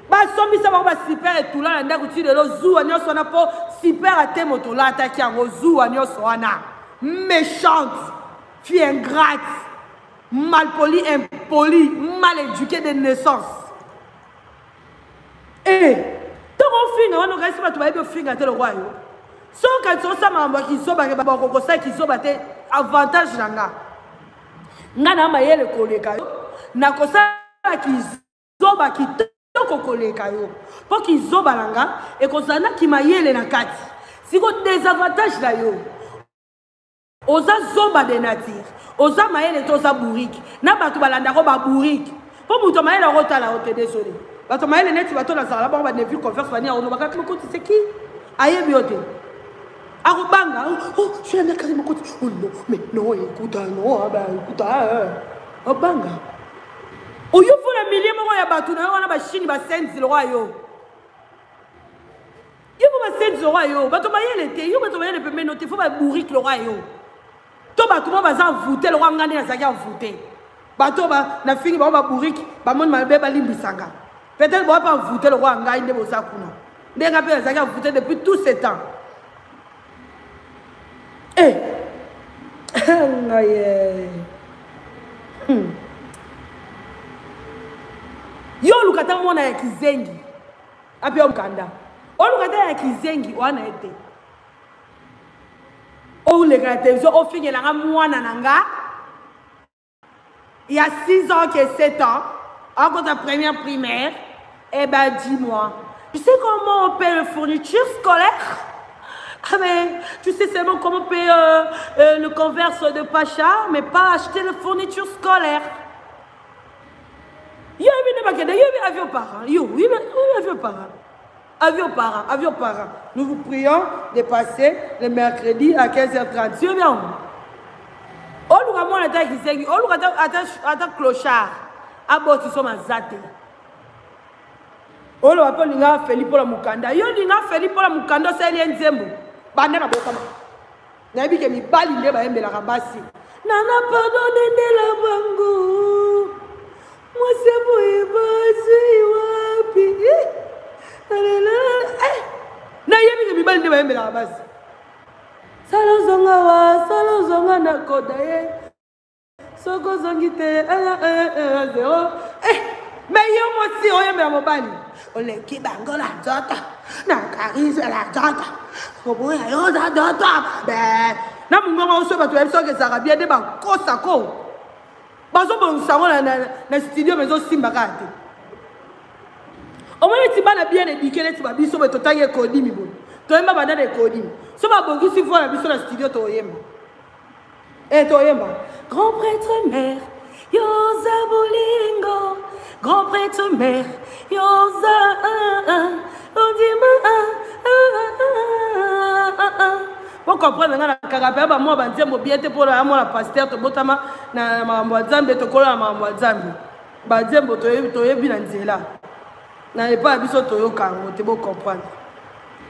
Basombisa bango ba super etula na ndako ti lelo zuwa nyonso wana mpo super ate moto olataki yango zuwa nyonso wana. Méchante, fille ingrate, malpolie, impolie, mal éduquée de naissance. Eh, ntango ofinga wana okanisi bato bayebi ofinga te lokwa yo soki okanisi osala makambo ya kizoba ke bakokosala kizoba te avantage na nga nga na mayele koleka yo nakosala kizoba kitoko koleka yo mpo kizoba na nga ekozala na kimayele na kati. Siko désavantage na yo. Oza zoba de nature. Oza mayele to oza bourrique. Na bato balandako ba bourrique. Po moto mayele akotala yo te désolé. Bato mayele neti bato nazala bango ba Neville Converse bani olobaka mokoti c'est qui? Ayebi yo te. Akobanga oh, oh je suis la Karine Mokoti. Oh non, mais non, écoute, non, ah ben écoute, ah, obanga. Oyo fona milieu moko ya bato na yo wana ba Chine ba senzi lokola yo. Yo fo basenzi lokola yo bato mayele te yo bato mayele pembeni no te fo babourike lokola yo to bato mo baza envoute lokola ngai nde nazalaki envoute bato nafingi bango babourike bamoni mabe balimbisanga peut-être boa mpe envoute lokola ngai nde boza kuna nde ngai mpe nazalaki envoute depuis tout ce temps e ngai eh. Yo oluka ata mwana ya kizengi ape yo mokanda oluka te ya kizengi wana ye te oleka na televizio ofingela nga mwana na nga ya 6 ans que 7 ans akota première primaire. Eh ben, dis-moi, tu sais comment on paie le fourniture scolaire? Ah mais tu sais seulement comment on paye le converse de Pacha, mais pas acheter le fourniture scolaire. Yo yebi nde bakende yo yebi avion parent yo yebi avion parent avion parent avion parent. Nous vous prions de passer le mercredi à 15h30. Yo bien oluka mwana ata kizengi oluka ata clochard abotiso maza te oloba mpe olinga Feli mpola mokanda yo olinga Feli mpola mokanda osali ye nzembo banda na bokama nayebi ke mibali nde bayembelaka basi nana pardon ndela bango mwasi ya boye bazwi wapi nayebi ke mibali nde bayembelaka basi sala ozonga wa sala ozonga na koda ye soki ozongi te zero. Mais yo mwasi oyembela mobali oleki bango na nzoto na charisme na nzoto koboya yo na nzoto mabe na mongongo oso bato bayebi soki ezalaka bien nde bakosa ko bazobongisa yango na studio mais ezosimba kaka te. Omoni neti bana bien éduqué neti babiso boye totangi ekodimi boye toyemba banda na ekodimi so babongisi voix na biso na studio toyemba e toyemba grand prêtre mère yoza bolingo grand prêtre mère yoza ondima. Bocomprendre nga na kaka mpe bamwa banzembo bien te mpona ya mwana pasteur tobotama na makambo ya Nzambe tokola na makambo ya Nzambe banzembo toyebi na nzela na epai ya biso toyoka yango te bocomprendre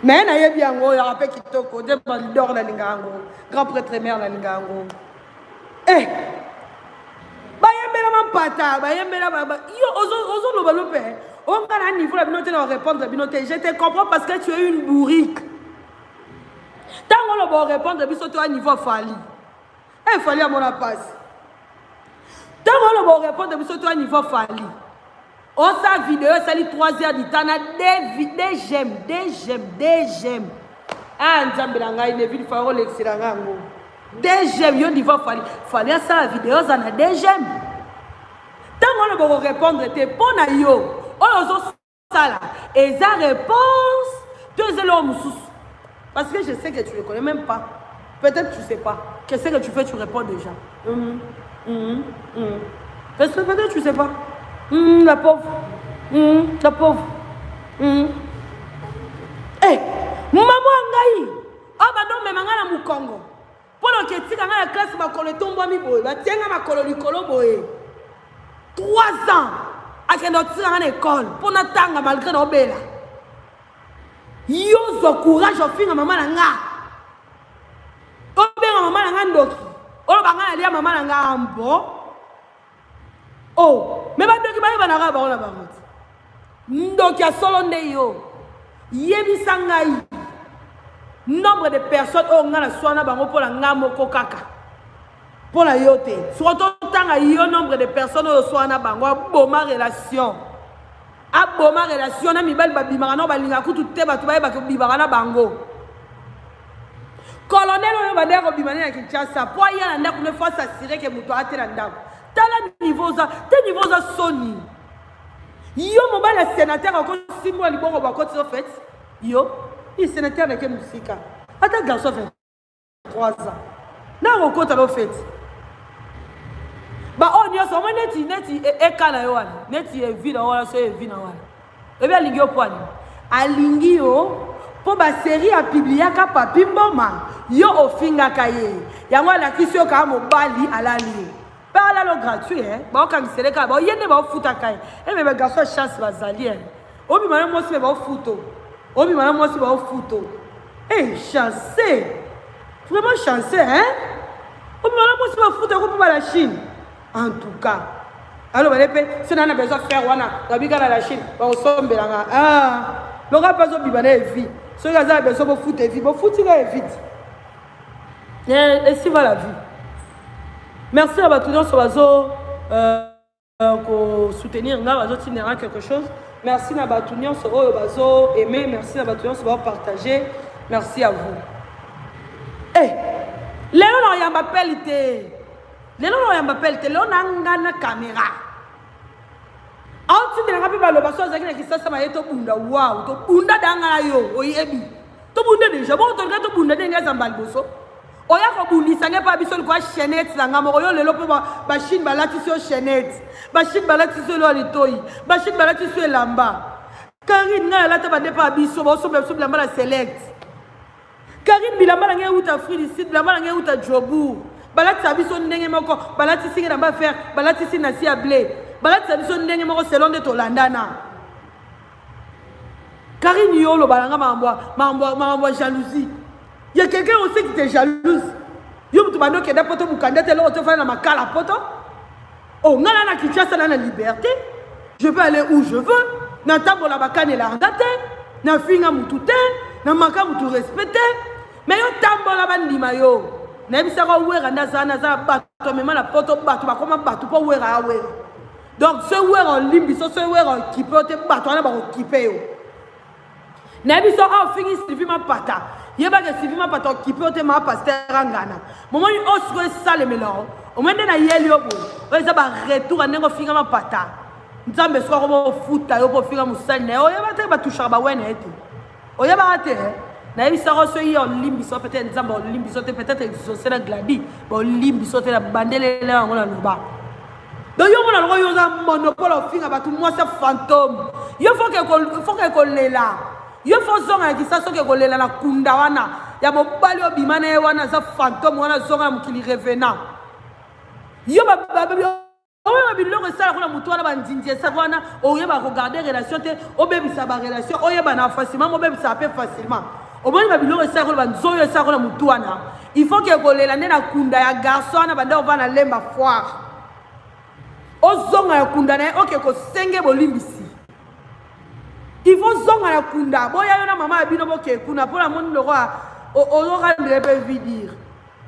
mais nayebi yango oyaka mpe kitoko nzembo alidor nalinga yango grand prêtre mare nalinga yango eh bayembela mampata bayembela yo ozoloba no mpe onga na niveau na bino te na répondre bino te. Je te comprends parce que tu es une bourrique. Ntango oloba orépondre biso to ya niveau Fali e Fali amona mpasi. Ntango oloba orépondre biso to ya niveau Fali osa video esali 3 heures du temps na 2 j'aime 2 j'aime 2 j'aime. Ah Nzambe na ngai Neville Faro olekisela ngai yango 2 j'aime. Yo niveau Fali Fali asala video oza na 2 j'aime. Ntango oloba korépondre te mpo na yo oyo ozosala eza réponse to eza eloko mosusu parce que je sais que tu ne connais même pas, peut-être tu sais pas qu'est-ce que tu fais, tu réponds déjà Parce que peut-être tu sais pas. La pauvre, la pauvre. Eh, mama ngai oyo bando omema ngai na mokongo mpo na oketika ngai na classe makolo etombwami boye batie ngai makolo likolo boye 3 ans akende otika ngai na ekole mpo natanga malgré naobela. Yo zwa courage ofinga mama na nga obenga mama na nga ndoki oloba nga nalia mama na nga ambo oh me bandoki bayebanaka bango na bango te ndoki ya solo nde yo yebisa ngai nombre de personnes oyo ngai naswana bango mpo na ngai moko kaka mpo na yo te soko totanga yo nombre de personnes oyo oswana bango aboma relation aboma relation na mibali babimaka nao balingaka kutu te bato bayebaka obimaka na bango colonel oyo bandeki kobima ne na Kinshasa mpo aya na ndako ne faut s'assurer ke moto ate na ndako. Tala niveau oza te niveau oza soni yo mobali ya sénateur akosimbola liboko bakoti yo fete yo i sénateur nake mosika. Ata garçon 23 ans na kokota no feti baoyo nyonso omoi neti neti eka na yo wana neti evi na wana so evi na wana ebi alingi yo mpo nini alingi yo mpo baserie apibliaka papi mboma yo ofingaka ye yango alakisi yo kaka mobali alali yo mpe alalo gratuit eh? baokangisele kaka baoye nde baofutaka ye eme bagarçon ya chance bazali eh? obima na mwasi me baofuto obima na mwasi baofuto e eh, chance vraiment chance hein obima na mwasi bafuta ko mpo bala chine en tout cas aloba ne mpe so naa na besoin faire wana nabika na la chine bakosombelanga ah loka mpe azobima na evi soki aza na besoin bofuta evi bofuti nga evi ti eh, esi va la vie merci na bato nyonso bazo euh, ko soutenir nga bazotindela nga quelque chose. Merci na bato nyonso oyo bazo aimer, merci na bato nyonso bao partager, merci à vous. Eh, lelo na oyamba pele te, lelo na oyamba pele te, lelo na nga na caméra aotindela nga mpe baloba so azalaki na kisasa maye tobunda wau tobunda danga na yo oyebi tobunda deja bongo tolinga tobunda ndenge azamba liboso oya kobundisa nge mpa biso likoya chainette na nga moko yo lelo mpo bachine balatisi yo chainette bachine balatisi yo eloko ya litoi bachine balatisi yo elamba karine ngai alata bande mpa biso baosombela biso bilamba na select karine bilamba na ngai euta afrique du sud bilamba na ngai euta jobourg balatisa biso ndenge moko balatisi ngai na bafer balatisi na si ya ble balatisa biso ndenge moko selon nde tolandana Karine yo oloba na nga makambo makambo ya jalousie. Il y a quelqu'un aussi qui te jalouse. Yo mutu bando kenda poto mukanda te eloko te ofanda na makala poto. Oh nga na na Kinshasa na na liberté. Je peux aller où je veux. Natambola bakanela nga te. Nafinga mutu te. Na maka mutu respect te. Mais yo tambola bandima yo. Nayebisaka wera nde aza naza bato amema na poto bato bakoma bato mpo wera awera. Donc soki wera olimbi so soki wera okipe yo te bato wana bakokipe yo. Nayebi so awa ofingi Sylvie Mapata, yebaka Sylvie Mapata okipe yo te maa pasteur angana. Momoni oyo sikoyo esalemela yo, omoni nde nayeli yo boye, oyo eza ba retour ya ndenge ofinga Mapata. Nzambe soki akoma ofuta yo mpo ofinga mosali na ye, oyeba te batushaka bawe na ye te. Oyebaka te eh? Nayebisaka yo soki ye olimbisa yo peut-être Nzambe olimbisa yo te, peut-être exauce na Glady bolimbisa yo te na bandelele yango na loba. Donc yo mona loko yo oza monopole ofinga bato mwasi ya fantôme. Yo faut ke kolela. Yo faut zonga na kisasa oke kolela na kunda wana ya mobali obima na ye wana aza fantôme wana zonga na mokili revenant. Yo oyeba biloko esalaka na motu wana banzinzi esaka wana oyeba kogarde relation te obebisa barelation oyeba na facilement mobebisa mpe facilement omoni babiloko esalaka na banzoyo esalaka na motu wana il faut ke kolela nde na kunda ya garçon wana banda ovanda na lemba foire ozonga na kunda na ye oke kosenge bolimbisi il faut zonga na kunda boya yo na mama ya bino boke kuna mpo namoni lokola ozokandela mpe vidire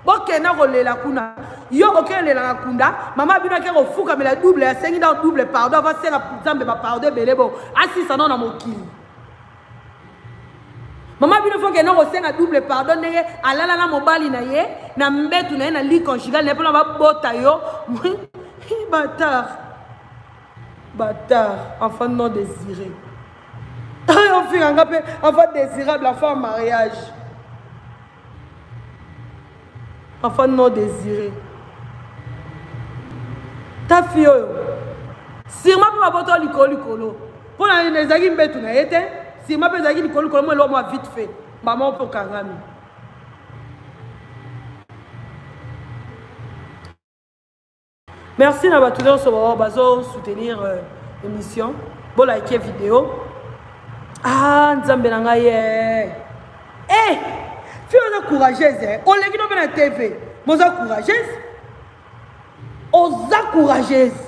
Bokenda kolela kuna. Yo okelela na kunda, mama bino ake kofukamela double asengi na double pardon ava senga Nzambe ba pardon ebele bo asisa nao na mokili. Mama bino faut kenda kosenga double pardon ndenge alala na mobali na ye na mbetu na ye na lit conjugal na ye mpona babota yo. Bâtard. Bâtard, enfant non désiré. Ofinga nga mpe enfant désirable, enfant mariage. Enfant non désiré. Ta fille oyo. Sûrement mpe babota likolo likolo. Mpo na nini ezalaki mbetu na ye te. Sûrement mpe ezalaki likolo likolo mwa eloko mwa vite fait. Mbama mpe okangami. Merci na bato nyonso baoyo bazo soutenir euh, émission. Bo liker vidéo. Ah Nzambe na ngai eh. Eh! Fille oza courageuse eh. Oleki no mpe na TV. Moza courageuse. Oza courageuse.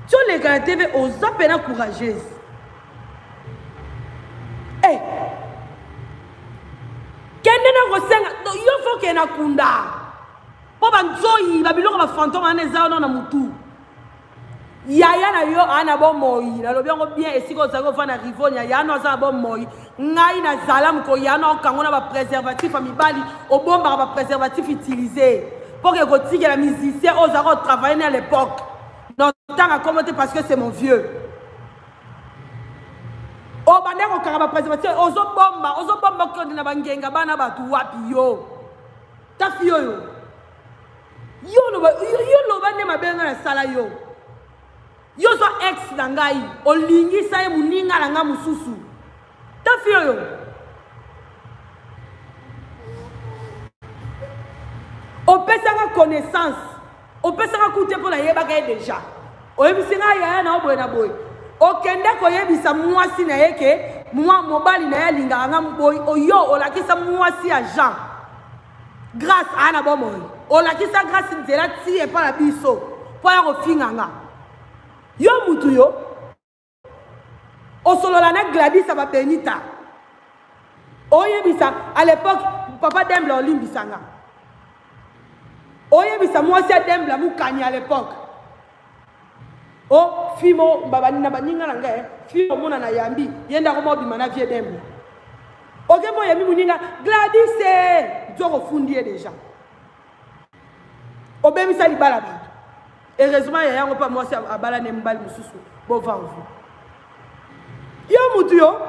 Ti oleka na TV oza mpena courageuse. Eh! Kende na kosenga yo faut kende na kunda. Po ba nzoyi ba biloko ba fantome wana eza wana na mutu. Yaya na yo aa na bomoi nalobi yango bien esika ozalaki ofanda na Rivonia yaya no aza na bomoi ngai nazala moko yaya no akango na ba préservatif ya mibali obombaka ba préservatif utilise mpo ke kotikela musicien oyo ozalaki otravaille na l'époque na otanga kombo te parce que c'est mon vieux. Obanda kokanga ba préservatif, ozobomba, ozobomba okende na bangenga bana bato wapi yo? Tafi oyo. Yo loba, yo loba nde mabe nga nasala yo. Yo zo ex na ngai, olingisa ye moninga na ngai mosusu. Tafi oyo. Opesaka connaissance, opesaka kutu te mpo nayebaka ye deja. Oyebisi ngai yaya na yo boye na boye. Okende koyebisa mwasi na ye ke mwa mobali na ye alingaka nga boye, oyo olakisa mwasi ya Jean. Grâce aya na bomoi. Olakisa Grâce nzela ti epa na biso mpo aya kofinga nga. Yo mutu yo osolola na Gladys ba Benita. Oyebisa à l'époque papa Dembla olimbisa nga. Oyebisa mwasi ya Dembla mukani à l'époque. O fille moko na baninga na ngai fille omona na yambi ye nde akoma obima na vieux Dembla. Oke mo yambi moninga Gladys nzoko ofundi ye déjà. Obebisa libala bato. Heureusement ya yango pa mwasi abala ne mobali mosusu bovanvu. Yo mutu yo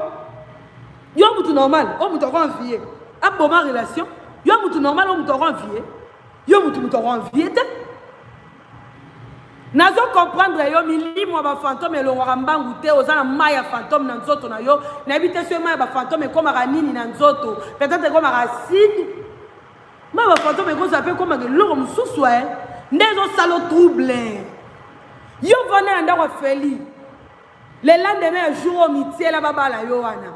yo mutu normal o mutu ako envier aboma relation yo mutu normal o mutu ako envier yo mutu mutu ako envier te. Nazo comprendre yo milimo ya ba fantome elongwaka mbangu te oza na mai ya fantome na nzoto na yo nayebi te soki mai ya ba fantome ekomaka nini na nzoto peut-être ekomaka acide mai ya ba fantome ekozala mpe ekomaka eloko mosusu e nde ezosala trouble yo vanda na ndako ya Feli le lendemain ya jour oyo mitiela babala yo wana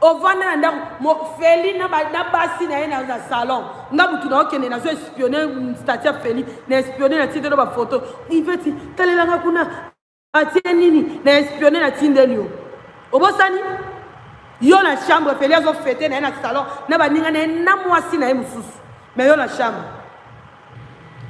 ovanda na ndako Feli na basi na ye na salon nga mutu na okende nazo espionne statut ya Feli na espionne na tindeli ba photo Iveti talelanga kuna atie nini na espionne na tindeli yo obosani yo na chambre Feli azo fete na ye na salon na baninga na ye na mwasi na ye mosusu mais yo na chambre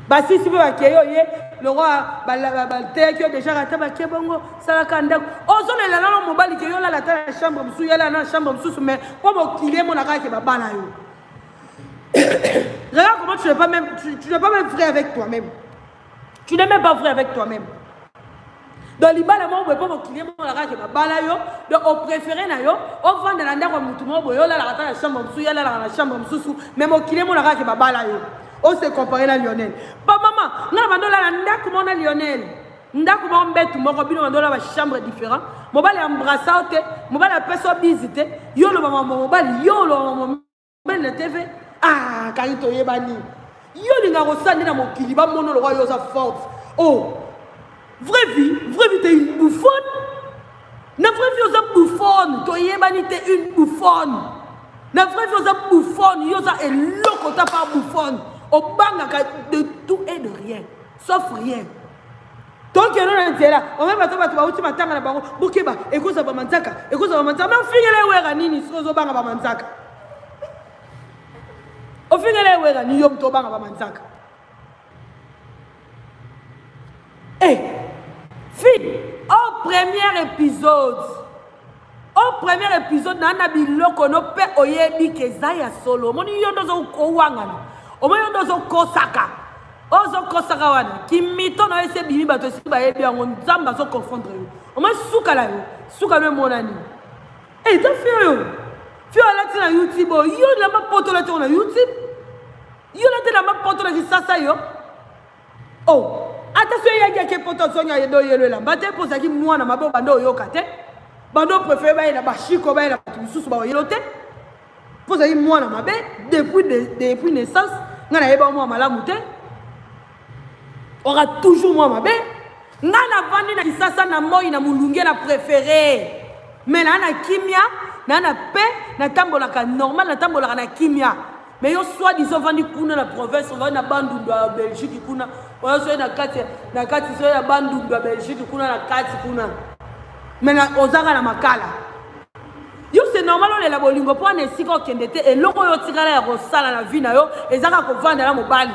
basisi mpe bakei oye lokola bateyaki yo deja ata bake bongo salaka ndako ozolela nano mobali ke yo olala ata na chambre mosusu ye alala na chambre mosusu mais mpo mokili emona kaka ke babala yo. Regarde comment tu n'es pas même, tu n'es pas même vrai avec toi-même. Tu n'es même pas vrai avec toi-même. Donc libala moko boye mpo mokili emona kaka ke babala yo donc opréféré na yo ovanda na ndako ya motu moko boye olalaka ata na chambre mosusu ye alalaka na chambre mosusu mais mokili emona kaka ke babala yo ose compare na Lionel ba mama nga na bando olala ndako moko na Lionel ndako moko mbetu moko bino bando olala ba chambre différent mobali embrassa yo te mobali apesa yo bizi te yo oloba mambo mobali yo oloba mambo mobali na TV ah kani toyebani yo olinga kosala nde na mokili bamono lokwa yo oza forte oh vraie vie vraie vie t'es une bouffonne na vraie vie oza bouffonne toyebani te une bouffonne na vraie vie oza bouffonne yo oza eloko ta pa bouffonne obangaka de tout et de rien sauf rien tokende na nzela omemi bato bato bauti matanga na bango bokeba ekozala bamanzaka ekozala bamanzaka me ofingela ewera nini soki ozobanga bamanzaka ofingela ewera nini yo moto obanga bamanzaka e fille au premier épisode au premier épisode na na biloko no mpe oyebi ke eza ya solo omoni yo nde ozowangana omoni yo nde ozokosaka ozokosaka wana kimito na yo esi ebimi bato esi bayebi yango nzambe azoconfondre yo omoni suka na yo suka no emonani eza fi oyo fi oyo alati na youtube oyo yo elamba poto olati yango na youtube yo olati elamba poto na kisasa yo oh ata soki eyaki ake poto azongi ayede oyelo elamba te mpo ozalaki mwana mabe obanda oyoka te banda oprefere bayela bashiko bayela bato mosusu baoyelo te mpo ozalaki mwana mabe depuis, depuis naissance ngai nayeba mwa malamu te oka toujours mwa mabe ngai navandi na kisasa na moi na molunge na préféré me naa na kimia naa na paix natambolaka normal natambolaka na kimia mais yo soit disant ovandi kuna na province ovandi na bandundu ya belgique kuna oyo soki na kati na kati soki ya bandundu ya belgique kuna na kati kuna mais ozaka na makala yo c'est normal olela bolingo mpo wana esika okende te eloko oyo otikala ya kosala na vie na yo eza kaka kovanda na mobali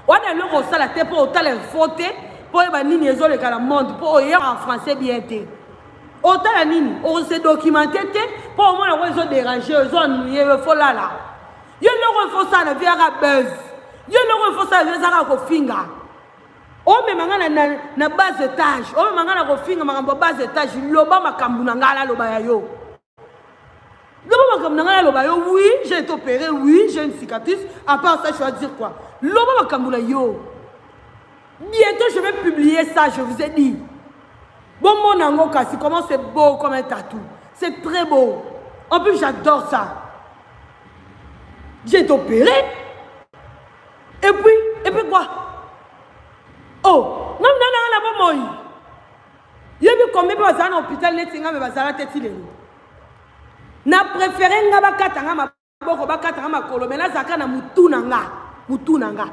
wana eloko osala te mpo otala info te mpo oyeba nini ezoleka na monde mpo oyeba français bien te otala nini ose documente te mpo omona yango ezoderange yo ezoannuye yo folala yo eloko efo osala na vie yaka buzz yo eloko efo osala vie ezaka kofinga omema nga na, na, na bas étage omema nga na kofinga makambo ya bas étage loba makambo na ngai naloba ya yo. Loba makambo na ngai naloba yo oui, j'ai été opéré, oui, j'ai une cicatrice. À part ça, je vais dire quoi? Loba makambo na yo. Bientôt, je vais publier ça, je vous ai dit. Bon, mon ango kasi, comment c'est beau comme un tatou. C'est très beau. En plus, j'adore ça. J'ai été opéré. Et puis quoi? Oh, non, non, non, non, non, yebi combien mpe bazala na hôpital neti nga me bazala te ti lelo na préféré nga bakata nga maboko bakata nga makolo me nazalaka na mutu na nga mutu na nga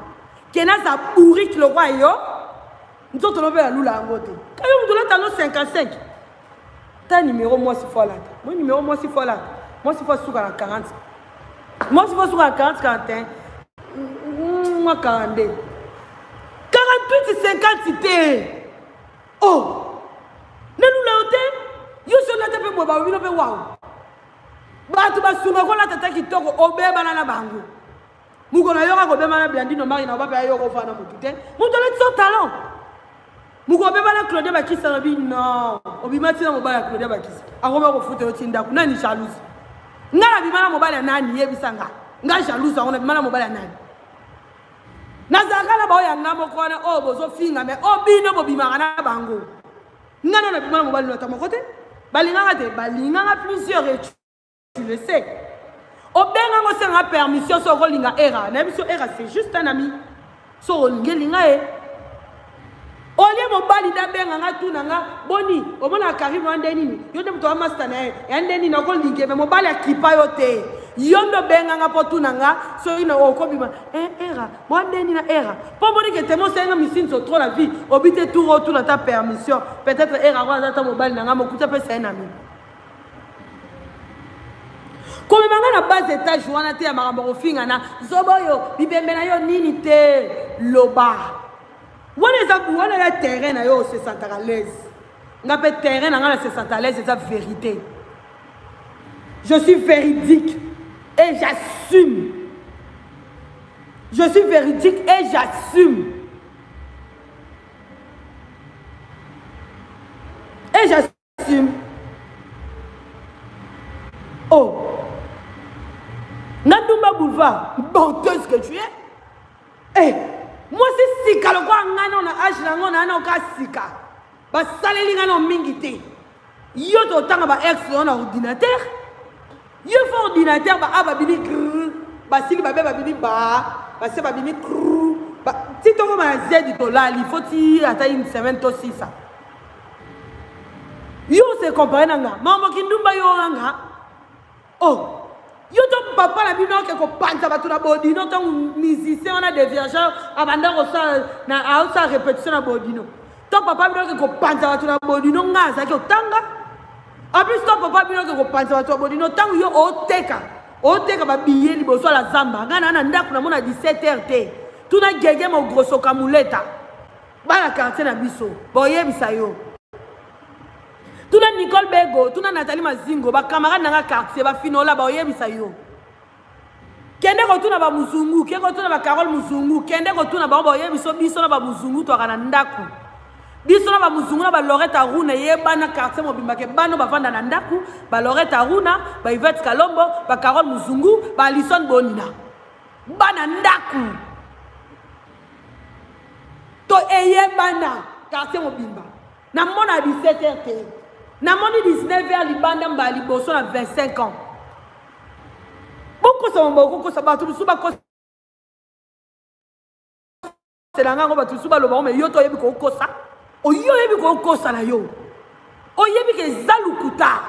ke naza bourrique lokwa yo nzoto no mpe nalula yango te kayo moto olata no 55 ta numero mwasi fo alata moi numero mwasi fo alata mwasi fo asuka na 40 mwasi fo asuka na 40 41 mwa 42 48 50 te Oh! Nalula yo te? Yo si olata mpe boye balobi no mpe wawu. Bato basunga kolata ta kitoko obebana na bango. Mokolo ayoka kobeba na Blandino Mari na obape ayoka ofana na motu te. Moto alati so talon. Mokolo obeba na Claudia Bakisa lobi non. Obima ti na mobali ya Claudia Bakisa. Akoma kofuta yo ti ndako. Nani jalouse? Nga nabima na mobali ya nani? Yebisa nga. Nga jalouse yango nabima na mobali ya nani? Nazalaka na baoyo ya nga moko wana oyo bozofinga me oyo bino bobimaka na bango. Nga nano nabima na mobali no ata moko te. Balingaka te, balingaka plusieurs et tu le sais. Obenga ngo senga permission so okolinga era. Na biso era c'est juste un ami. So olingi linga ye. Olie mobali nabenga nga tuna nga boni omona Karim wana nde nini yo nde moto wa master na ye ya nde nini okolingi me mobali akipa yo te yo nde obenga nga mpo tuna nga soki na okobima eh, era mwa nde nini na era mpo omoni ke temo osenga misinzo trop la vie obi te tour otuna ata permission peut-être era yango aza ata mobali na nga mokuti apesa ye na mi komema nga na base etage wana te ya makambo kofinga na zoba oyo bibembe na yo nini te loba wana eza wana ya terrain na yo ose sentaka l'aise nga mpe terrain na nga na se senta l'aise eza vérité je suis véridique et j'assume je suis véridique et j'assume et j'assume oh Nandumba Boulevard, menteuse que tu es. Eh, mwasi sika lokola ngai nao na age na yango naa nao ka sika basaleli ngai nao mingi te yo totanga ba ex na yo na ordinateur yo fo ordinateur ba a babimi grr basili babe babimi ba base babimi krr ti tokoma na z tolali fo ti ata une semaine to sisa yo se compare na nga mambo kindumba yo na nga Oh, yo to papa na bino ake kopanza bato na bodino ntango musicien wana de viergeur abanda kosala na aosala répétition na bodino to papa bino ake kopanza bato na bodino ngai azalaki otanga en plus to papa bino ake kopanza bato na bodino ntango yo oteka oteka babiye liboso ya la zamba ngai naa na ndako namona 17 heures te tuna gege mogroso kamuleta bana quartier na biso boyebisa yo tuna Nicole Bego tuna Nathalie Mazingo ba camarade nanga quartier ba finola ba oyebisa yo kende kotuna ba muzungu kende kotuna ba Carole muzungu kende kotuna bango ba oyebiso biso na ba muzungu twaka na ndaku biso na ba muzungu na ba Lorette Aruna yebana quartier mobimba ke bano bavanda na ndaku ba Lorette Aruna ba Yvette Kalombo ba Carole muzungu ba Alison Bonina bana ndaku to eyebana quartier mobimba namona 17 heures te namoni 19 heures libanda mbala liboso na 25 ans bokosa bokokosa bato mosusu bakosela nga yango bato mosusu baloba ngo me yo to oyebi kokosa oyo oyebi kokosa na yo oyebi ke eza lokuta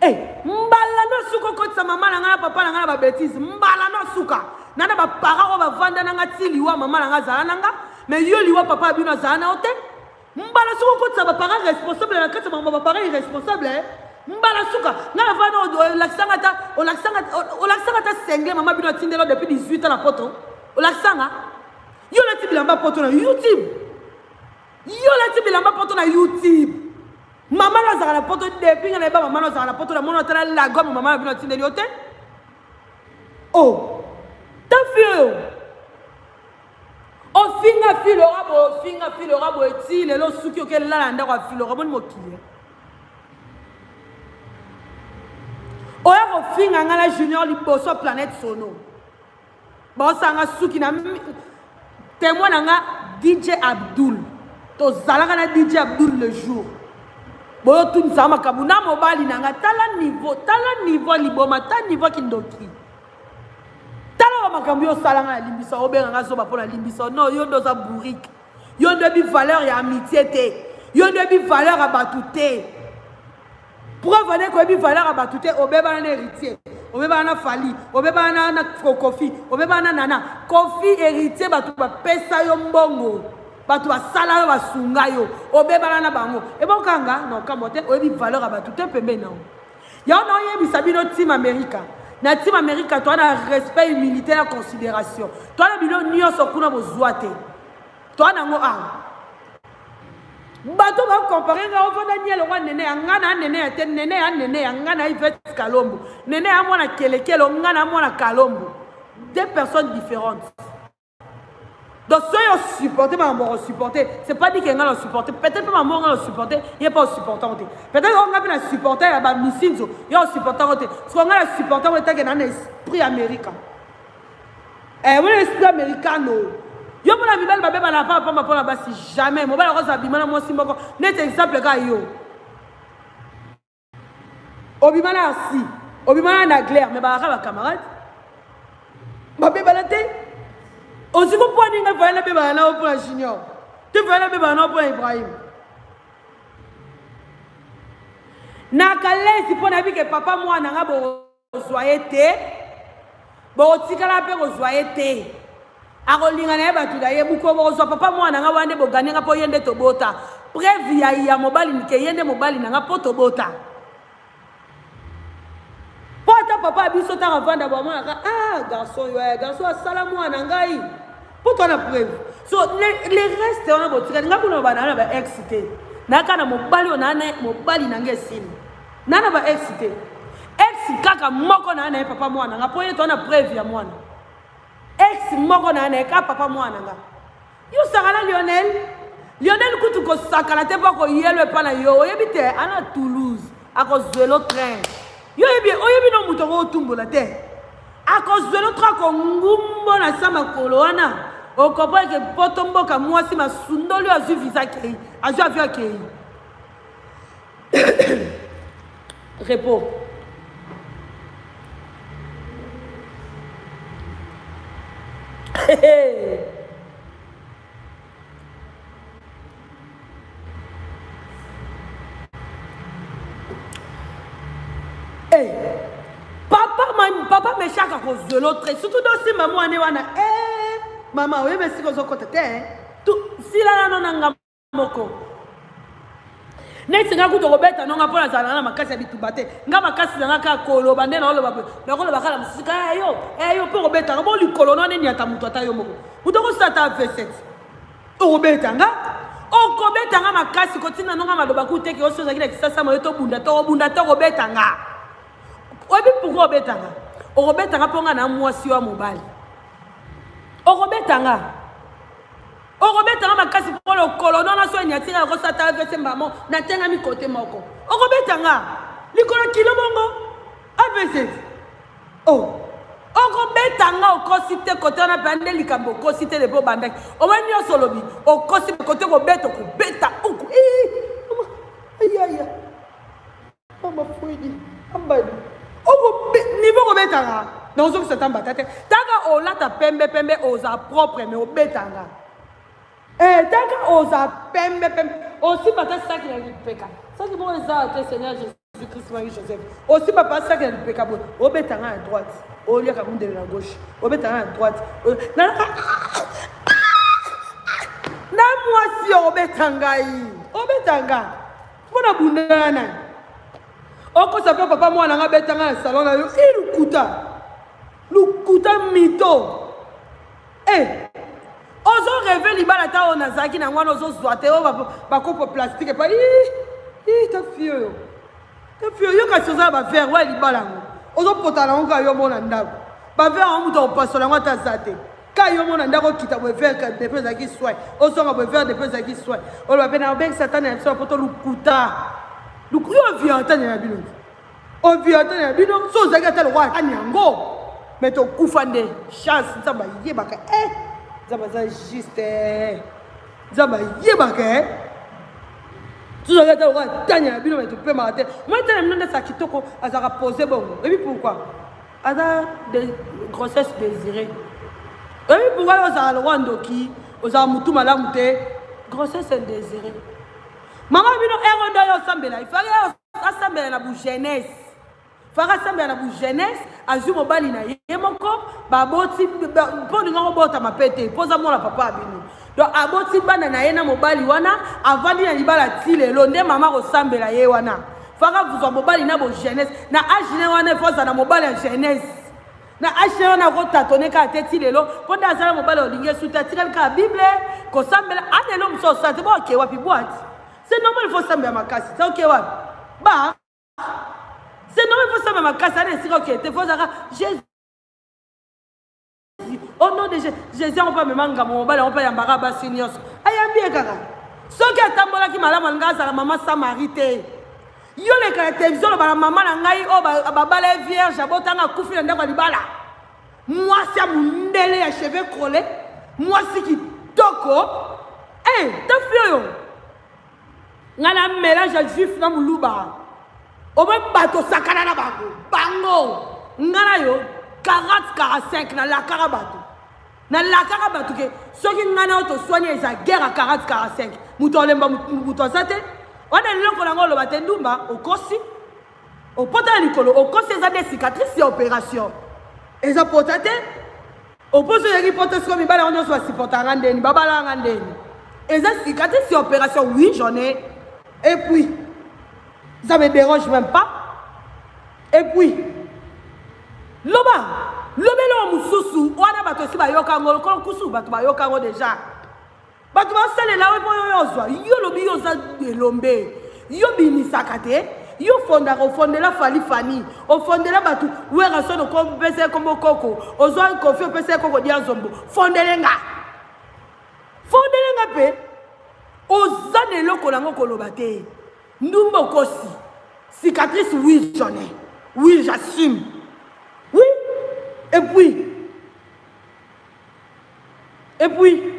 Eh, mbala no suka okotisa mama na ngai na papa na ngai na babetise mbala no suka na na baparent oyo bavanda na ngai ti liwa mama na ngai azala na nga mais yo liwa papa ya bino azala na yo te mbala suka okotisa baparent responsable na kati ya makambo baparent irresponsable eh? mbala suka ngai navanda olakisanga ata olakisanga ata sengle mama bino atindela depuis 18 ans na poto olakisanga yo olati bilamba poto na youtube yo olati bilamba poto na youtube mama no azalaka na poto depuis nga nayeba mama no azalaka na poto namona ata na lagome mama na bino atindeli yo te o oh. ta fi oyo ofinga filora boye ofinga filora boye ti lelo osuki oke lala na ndako ya filora boni mokili eh? Oya kofinga nga na Junior liboso planète sono. Baosanga suki na témoin na nga DJ Abdul. Tozalaka na DJ Abdul le jour. Boyotunisa makambo na mobali na nga tala niveau, tala niveau liboma, tala niveau kindoki. Tala ba makambo yo osala nga na limbisa, obenga nga zoba mpo na limbisa. Non, yo nde oza bourrique. Yo nde oyebi valeur ya amitié te. Yo nde oyebi valeur ya bato te. Preuve ane koyebi valeur ya bato te, obebana na héritier, obebana na Fally, obebana na Kofi, obebana na Nana. Kofi héritier bato bapesa yo mbongo, bato basala yo basunga yo, obebana na bango. Ebokanga na okamwa te, oyebi valeur ya bato te pembeni na yo. Yango na oyebisa bino team America. Na team America toa na respect, humilité na considération. Toa na bino nyonso kuna bozwa te. Toa nango awa. Bato ba comparer nga ovanda nie lokwa nene ya nga na nene ya te nene ya nene ya nga na Yvette Kalombo. Nene ya mwana kelekelo nga na mwana Kalombo. Deux personnes différentes. Donc soki o supporter makambo oko supporter, c'est pas dit que nga na supporter. Peut-être pe makambo nga na supporter, ye pas o supporter te. Peut-être que nga pe na supporter ya ba misinzo, ye o supporter te. Soki nga na supporter ngo etake na na esprit américain. Eh, wana esprit americano. Yo mona mibali babeba na papa pamba pona basi jamais. Mobali akozala bima na mwasi moko. Neti exemple kaka yo. Obima na Arsi, obima na Nagler, mais bazalaka ba camarades. Babebana te. Ozwi ko mpo ninga fallait nabebana na yo mpo na Junior. Te fallait nabebana na yo mpo na Ibrahim. Na kalesi mpo nayebi ke papa mwana nga bokozwa ye te. Bokotikala mpe kozwa ye te. Akolinga na ye bato na ye. Mokolo bokozwa papa mwana nga wana nde bogane nga mpo ye nde tobota. Preuve ya ya mobali ke ye nde mobali na nga mpo tobota. Mpo ata papa ya biso ntango avanda bamonaka ah garçon yo eh, garçon asala mwana ngai mpo toa na preuve. So le, le reste wana botikali nga kuna bana na ba ex te. Nayaka na mobali oyo na mobali na nga esili. Na na ba ex te. Ex kaka moko na na ye papa mwana nga mpo ye toa na preuve ya mwana. Ex moko na na ye kaka papa mwana nga. Yo sakana Lionel. Lionel kutu kosakana te mpo akoyelo epa na yo. Oyebi te ana Toulouse akozwelo train. Yo oyebi oyebi no moto akotumbola te. Akozwelo train akongumbo na sa makolo wana. Okomprendre ke poto mboka mwasi masundoli azwi visa akei. Azwi avion akei. Repos. Hey, papa ma, papa meshaka akozwela otre surtout dosimba mwana wana eh, mama oyebi esika ozokota te eh. sila nano na nga moko neti nga kutu okobeta nonga mpo nazala na makasi ya bitumba te nga makasi na nga kaka koloba nde naoloba boye nakoloba kaka na mosika eh, yo eh, yo mpo okobetanga bo likolo no nde niata moto ata yo moko moto okosala ata v7 okobeta nga okobeta nga makasi kotinda nonga maloba kutu te ke osi ozalaki na kisasa moye tobunda tokobunda te okobeta nga oyebi pourkui obeta nga okobeta nga mpo nga na mwasi yo ya mobali okobeta nga okobeta nga makasi mpo lokolo nona so enyati nga nakosata avc mbamo natengami kote moko okobeta nga likolo kilo bongo avc o oh. okobeta nga okosi te kote wana mpe nde likambo okosi te lepo obandaki omoi nyonso olobi okosi kote kobeta okobeta oku ayaya mama fwedi ambadi niveau okobetanga nakozongisa ata mbata te taka olata pembe pembe oza propre me obetanga eh, taka oza pembe pembe osimba ata saki na lipeka saki moko eza te seigneur jésus christ marie joseph osimba pa saki na lipeka boye obetanga na droite oliaka mundele na gauche obetanga na droite na mwasi obeta ngai obeta ngai mpo na bundana nani okosa mpe papa mwana nga abeta nga na salon na yo e lokuta lokuta mito e eh, ozo reve libala ata oyo nazalaki na yango wana ozozwa te oyo bakopo plastique epai ta fille oyo ta fille oyo kasi oza na bavere oyo libala yango ozopota na yango kaka yo mona ndako bavere yango moto akopasola yango ata aza te Ka yo mona ndako okita boye verre depuis ezalaki soin ozonga boye verre depuis ezalaki soin oloba mpe na obengisa tana ya biso ya poto lokuta yo ovianta na bino te. Oviateur ya bino so ozalaki ata lokola ani yango mais tokufa nde chance. Nzambe ayebaka e, Nzambe aza juste eh. Nzambe ayebaka e, tozalaki ata lokola tanya ya bino, mais topemaka te. Moi, tanya bino nde azala kitoko, azalaka pose bongo. Ebi pourquoi aza de grossesse désirée? Oyebi pourquoi ozalaka lokola ndoki, ozalaka motu malamu te? Grossesse indésirée. Mama bino ero nde oyo osambela, ifaki asambela na bujeunesse, faka asambela na bujeunesse. Azwi mobali na ye moko, baboti mpo olinga kobotama mpe te, mpo oza mwana papa ya bino. Donc aboti bana na ye na mobali wana, avandi na libala ti lelo. Nde mama kosambela ye wana, faka vuzwa mobali na bojeunesse, na age ne wana efo azala na mobali ya jeunesse. Na age wana akotatone kaka te ti lelo, mpo nde azala mobali olingi esu te, atikali kaka Bible kosambela. Alelo mosu osala te, boake wapi? Boite, c'est normal, il faut sambela makasi te. Oke wapi? Ba c'est normal, il faut sambela makasi. Ana esika oke te, fo ozalaka Jésus, au nom de Jésus. Yango mpe amema ngambo, mobali yango mpe ayambaka basi nyonso, ayambi ye kaka. Soki atambolaki malamu, alinga azala mama Samari te. Yo leka na televizio, oloba na mama na ngai oyo babala ye vierge, abotanga, akufi na ndako ya libala. Mwasi ya mondele ya cheveux crole, mwasi kitoko e tafi oyo ngai na mélange ya juif na moluba. Omoi bato osakana na bango, bango ngai na yo 40 45. Nalakaka bato, nalakaka bato ke soki ngai na yo toswani, eza guerre ya 40 45. Moto alemba, moto aza te wana. Eloko nango oloba te, ndumba, okosi, opota na likolo, okosi. Eza nde cicatrice ya opération, eza pota te. Oposo oyaki pota siko, mibali yango nyonso basupportaka ndeni, babalaka ndeni. Eza cicatrice ya opération. Oui, j'en ai, et puis ça me dérange même pas. Et puis loba, loba eloko mosusu wana. Bato esi bayoka yango lokolo kusu, bato bayoka yango déjà. Bato basalela yo mpo oyo ozwa yo, lobi yo oza elombe, yo bimisaka te, yo fondaka, ofondela Fali Fani, ofondela bato Werason, okopesa ye kombo koko, ozwa Kofi, opesa ye koko Dianzombo. Fondele nga, fondele nga mpe oza na eloko nango koloba te. Ndumba, okosi. Cicatrice, oui, j'en ai, oui, j'assume, oui. Et puis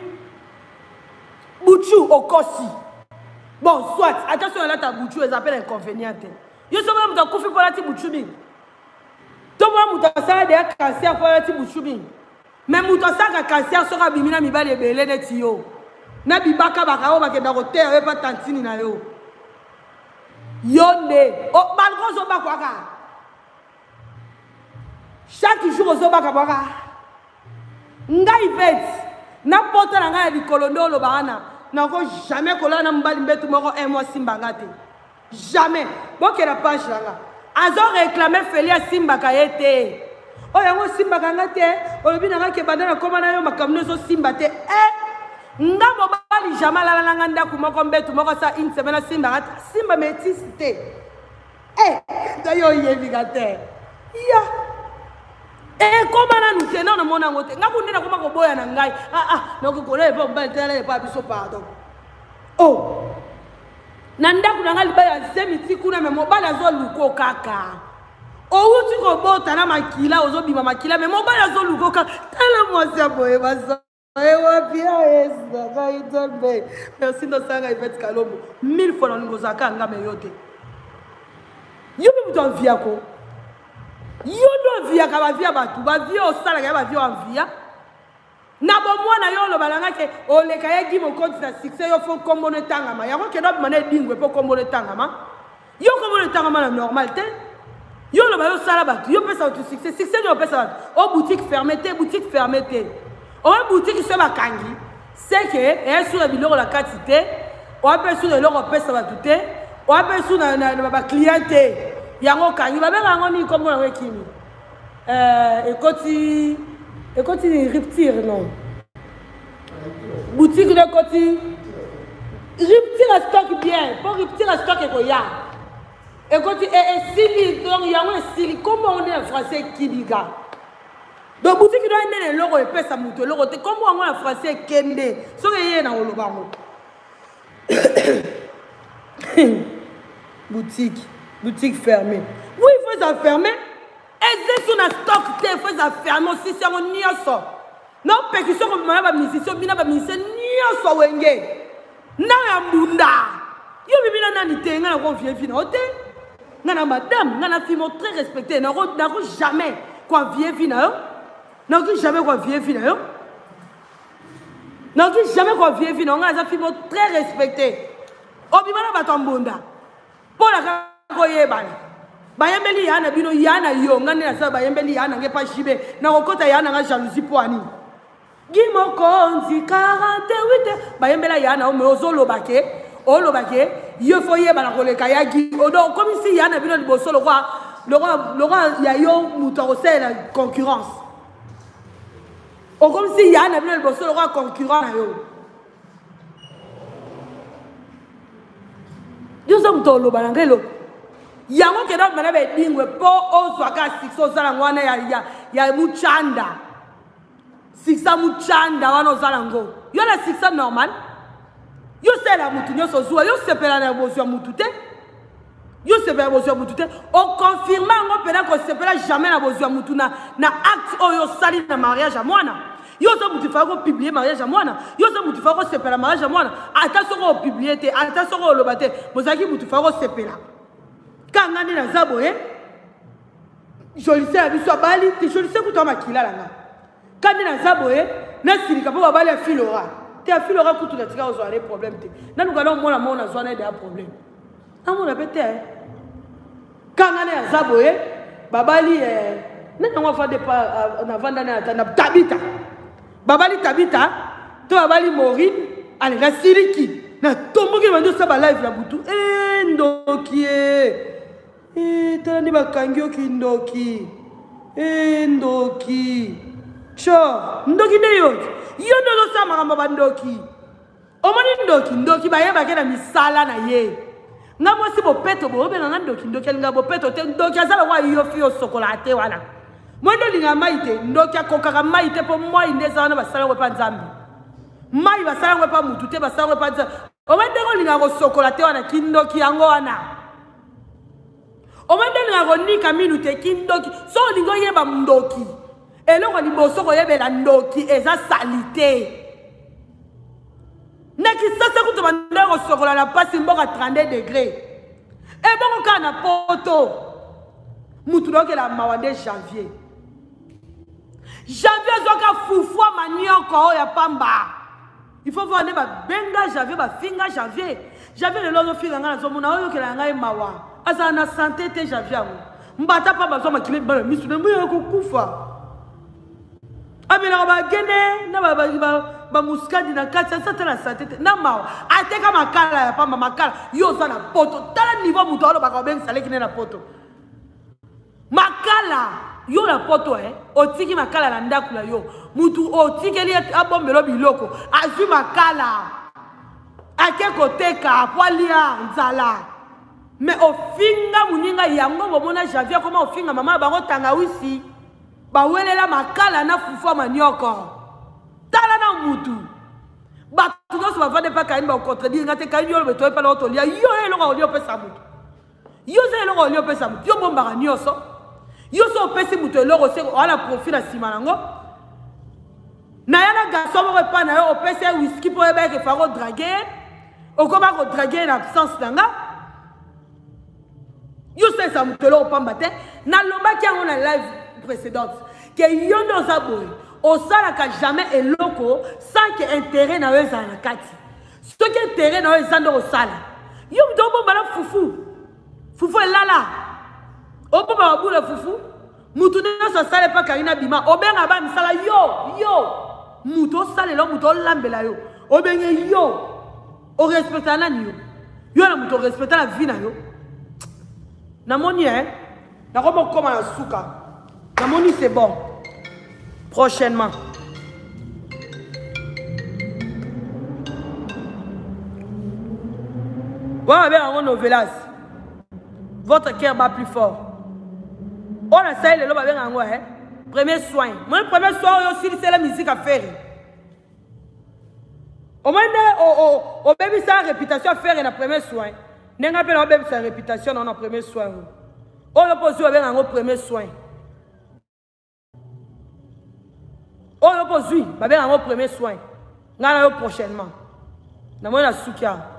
buchu, okosi. Bon, soit ata soki alata buchu, eza mpe na inconvénient te. Yo soki moto akufi mpo alati buchu mingi, to mona moto asala deya cancer mpo alati buchu mingi. Mais moto asalaka cancer soki abimi na mibali ebele neti yo na bibaka baka oyo bakenda koteya yo epa tantini na yo. Yo nde balko ozobakwaka chaque jour, ozobaka bwaka ngai vete na pota na ngai ya likolo. Nde oloba wana, nako jamais kolala na mobali mbetu moko un mois, simbanga te, jamais. Bokela page na nga, azo réclame Feli asimbaka ye te. Oyo yango osimbaka nga te, olobi na nga ke banda nakóma na yo, makambo no ezosimba te. E nga mobali jamais alala na nga ndako moko, mbetu moko, sa une semaine asimbaka te. Simba métise te. E yo oyebika te ya ekóma nanu te. Nano namona yango te. Nga kunde nakóma koboya na ngai. Ah, ah, nakoki kolela epa mobali te, nalala epa biso, pardon. Oh, na ndako na ngai libala ya zemi ti kuna, me mobali azoluko kaka. Owuti kobota na makila, ozobima makila, me mobali azoluko kaka. Tala mwasi ya boye, baza wapi? Yesu na ngai, Nzambe, merci. Ndosanga Ivete Kalombo mille fois, nalingi ozalaka nga, me yo te. Yo mpe moto anviako, yo nde onviaka bavie ya bato, bavie osalaka ya bavie oanvia na bomwana. Yo oloba na nga ke oleka ye Gi Mokonzi na succès. Yo fo nkombono etangama, yango kende obima na edingwe mpo nkombono etangama. Yo nkombono etangama na normal te. Yo oloba yo osala bato, yo opesa bato succès. Succès nini opesa bato? O boutique fermé te, boutique fermé te. Oyo boutique so bakangi, seke eya na biloko na kati te. Oya mpe su na eloko opesa bato te, oya mpe su na baclient te. Yango okangi, babenga yango nini? Nkombo yango ekimi, ekoti, ekoti rupture. Non, boutique no ekoti rupture ya stock bien, mpo rupture ya stock ekoya, ekoti esili. Donc yango esili. Nkombo yango nde na français ekibika. Donc boutique no nde na eloko epesa moto eloko te. Nkombo yango na français ekende, soki eye na koloba yango. Boutique, boutique fermée, oui, il faut. eza ferme. Eza so na stock te, faut eza ferme osisi yango nyonso. Naopekisa kobima na bamusicien, obina bamusicien nyonso wenge na ya mbunda. Yo bimi na nani te? Ngai nakovie vi na yo te. Ngai na madame, ngai na fille moko très respecté, nako jamais koavie vi na yo, nakoki jamais koavie vi na yo, nakoki jamais koavie vi na yo. Ngai naza fille moko très respecté. Obima na bato ya mbunda mpo na kaka koyebana. Bayembeli ya na bino ya na yo, ngai nde nasala bayembeli ya na ngai pa jibe nakokota ya na ngai jalousie mpo ani Gi mokonzi 48 bayembela ya na yo, me ozoloba ke oloba ke yo fo yebana koleka ya gi odo okomisi ya na bino liboso lokwa lokwa lokwa ya yo moto akosalela concurrence, okomisi ya na bino liboso lokwa concurrent na yo. Yo oza moto oloba na ngai eloko yango kenda obima na bedingwe mpo ozwaka succès osala yango wana ya, ya, ya muchanda succès muchanda wana oza nango yo na succès normal. Yo salela motu nyonso ozwa, yo sepela na bozwa motu te, yo sepela bozwa motu te. Oconfirme yango mpena kosepela jamais na bozwa motu na, na acte oyo osali na mariage ya mwana. Yo oza motu faa kopublie mariage ya mwana, yo oza motu faa kosepela mariage ya mwana. Ata soki opublie te, ata soki oloba te, bozalaki motu faa kosepela. Kanga nde naza boye, jolise ya biso abali te, jolise kutu makila na nga. Kandi naza boye nasilika mpo babali ya filora te, ya filora kutu natika kozwa ne problème te. Naluka na omona moko nazwa na ede ya problème namona mpe te. Kanga nde aza boye babali eh, nani yango avande pa navanda na ata na tabita babali tabita to babali morine. Ale nasiliki, natomboki, bandi osala balive na butu. E ndoki e e tala nde bakangi yo kindoki. E ndoki tyo ndoki nde yo yo nde ozosala makambo ya bandoki. Omoni ndoki, ndoki bayebake na misala na ye. Nga mwasi bopeto boyobenga nga ndoki, ndoki alinga bopeto te. Ndoki aza lokola yo fi osokolaka te wana mwe nde olingaka mai te. Ndoki akokaka mai te mpo mai nde eza wana, basala yango epa Nzambe. Mai basala yango epa mutu te, basala yango epa Nzambe. Omwe ndenge olingaka kosokola te wana, kindoki yango wana. Omwe nde olingaka konika minu te, kindoki. So olingi oyeba ndoki, eloko liboso koyebela ndoki eza salite. Na Kisasa kutu banda kosokola na pasi, mboka 32 degré ebongo kaka na poto mutu naokela mawa nde janvier. Janvier azwaka fufu ya manioko oyo ya pamba. Il faut voir nde babenga janvier, bafinga janvier. Janvier lelo azofinga ngai, nazomona oyokela ngai mawa, azala na sante te. Janvier yango mbata pamba azwa makila ebala misu na mboya kokufa, amelaka bagene na bamuskadi na kati, aza te na sante te na mawa. Ateka makala ya pamba, makala. Yo oza na poto, tala niveau moto alobaka, obengisa leki nde na poto makala. Yo na poto eh, otiki makala na ndako na yo, mutu otikeli abombelo biloko, azwi makala ake koteka po alia nzala. Me ofinga moninga yango, bomona janvier akoma ofinga mama na bango tangawisi, bawelela makala na fufu ya manioko. Tala na mutu, bato nyonso bavande mpa Kaini bakocontredire nga te. Kaini yo olobe toye mpa na otolia yo eloko olia opesa mutu, yo oza eloko olia opesa mutu, yo bombaka nyonso. Yo so opesi moto eloko se oala profit na nsima nango. Naya na garçon moko epai na yo, opesi ye whisky mpo oyeba eke fako drague ye, okoma kodrague ye na absence na nga. Yo osalisa moto eloko pamba te. Nalobaki yango na live précédente ke yo nde oza boye, osalaka jamais eloko sans ke intérêt na yo ezala na kati. Soki intérêt na yo eza nde kosala. Yo moto obomba na fufu, fufu elala, obomba babula fufu, mutu nyonso asala epa Karina bima, obenga ba misala yo, yo mutu osalela, mutu olambela yo, obenge yo orespecta nani? Yo yo na moto orespecta na vie na yo. Namoni e nakomi okóma na suka, namoni c'est bon, prochainement. Wana babenga yango novelas, votre cœur bat plus fort. Oyo nasali lelo babenga yango eh? Premier soin. Moi premier soin oyo osilisela musique afere, omoi nde obebisa réputation afere na premier soin, ndenge mpe na obebisa réputation na yo na premier soin oyo. Oyo mpo ozwi babenga yango premier soin. Oyo mpo ozwi babenga yango premier soin. Ngai na yo prochainement. Namoni na suki awa.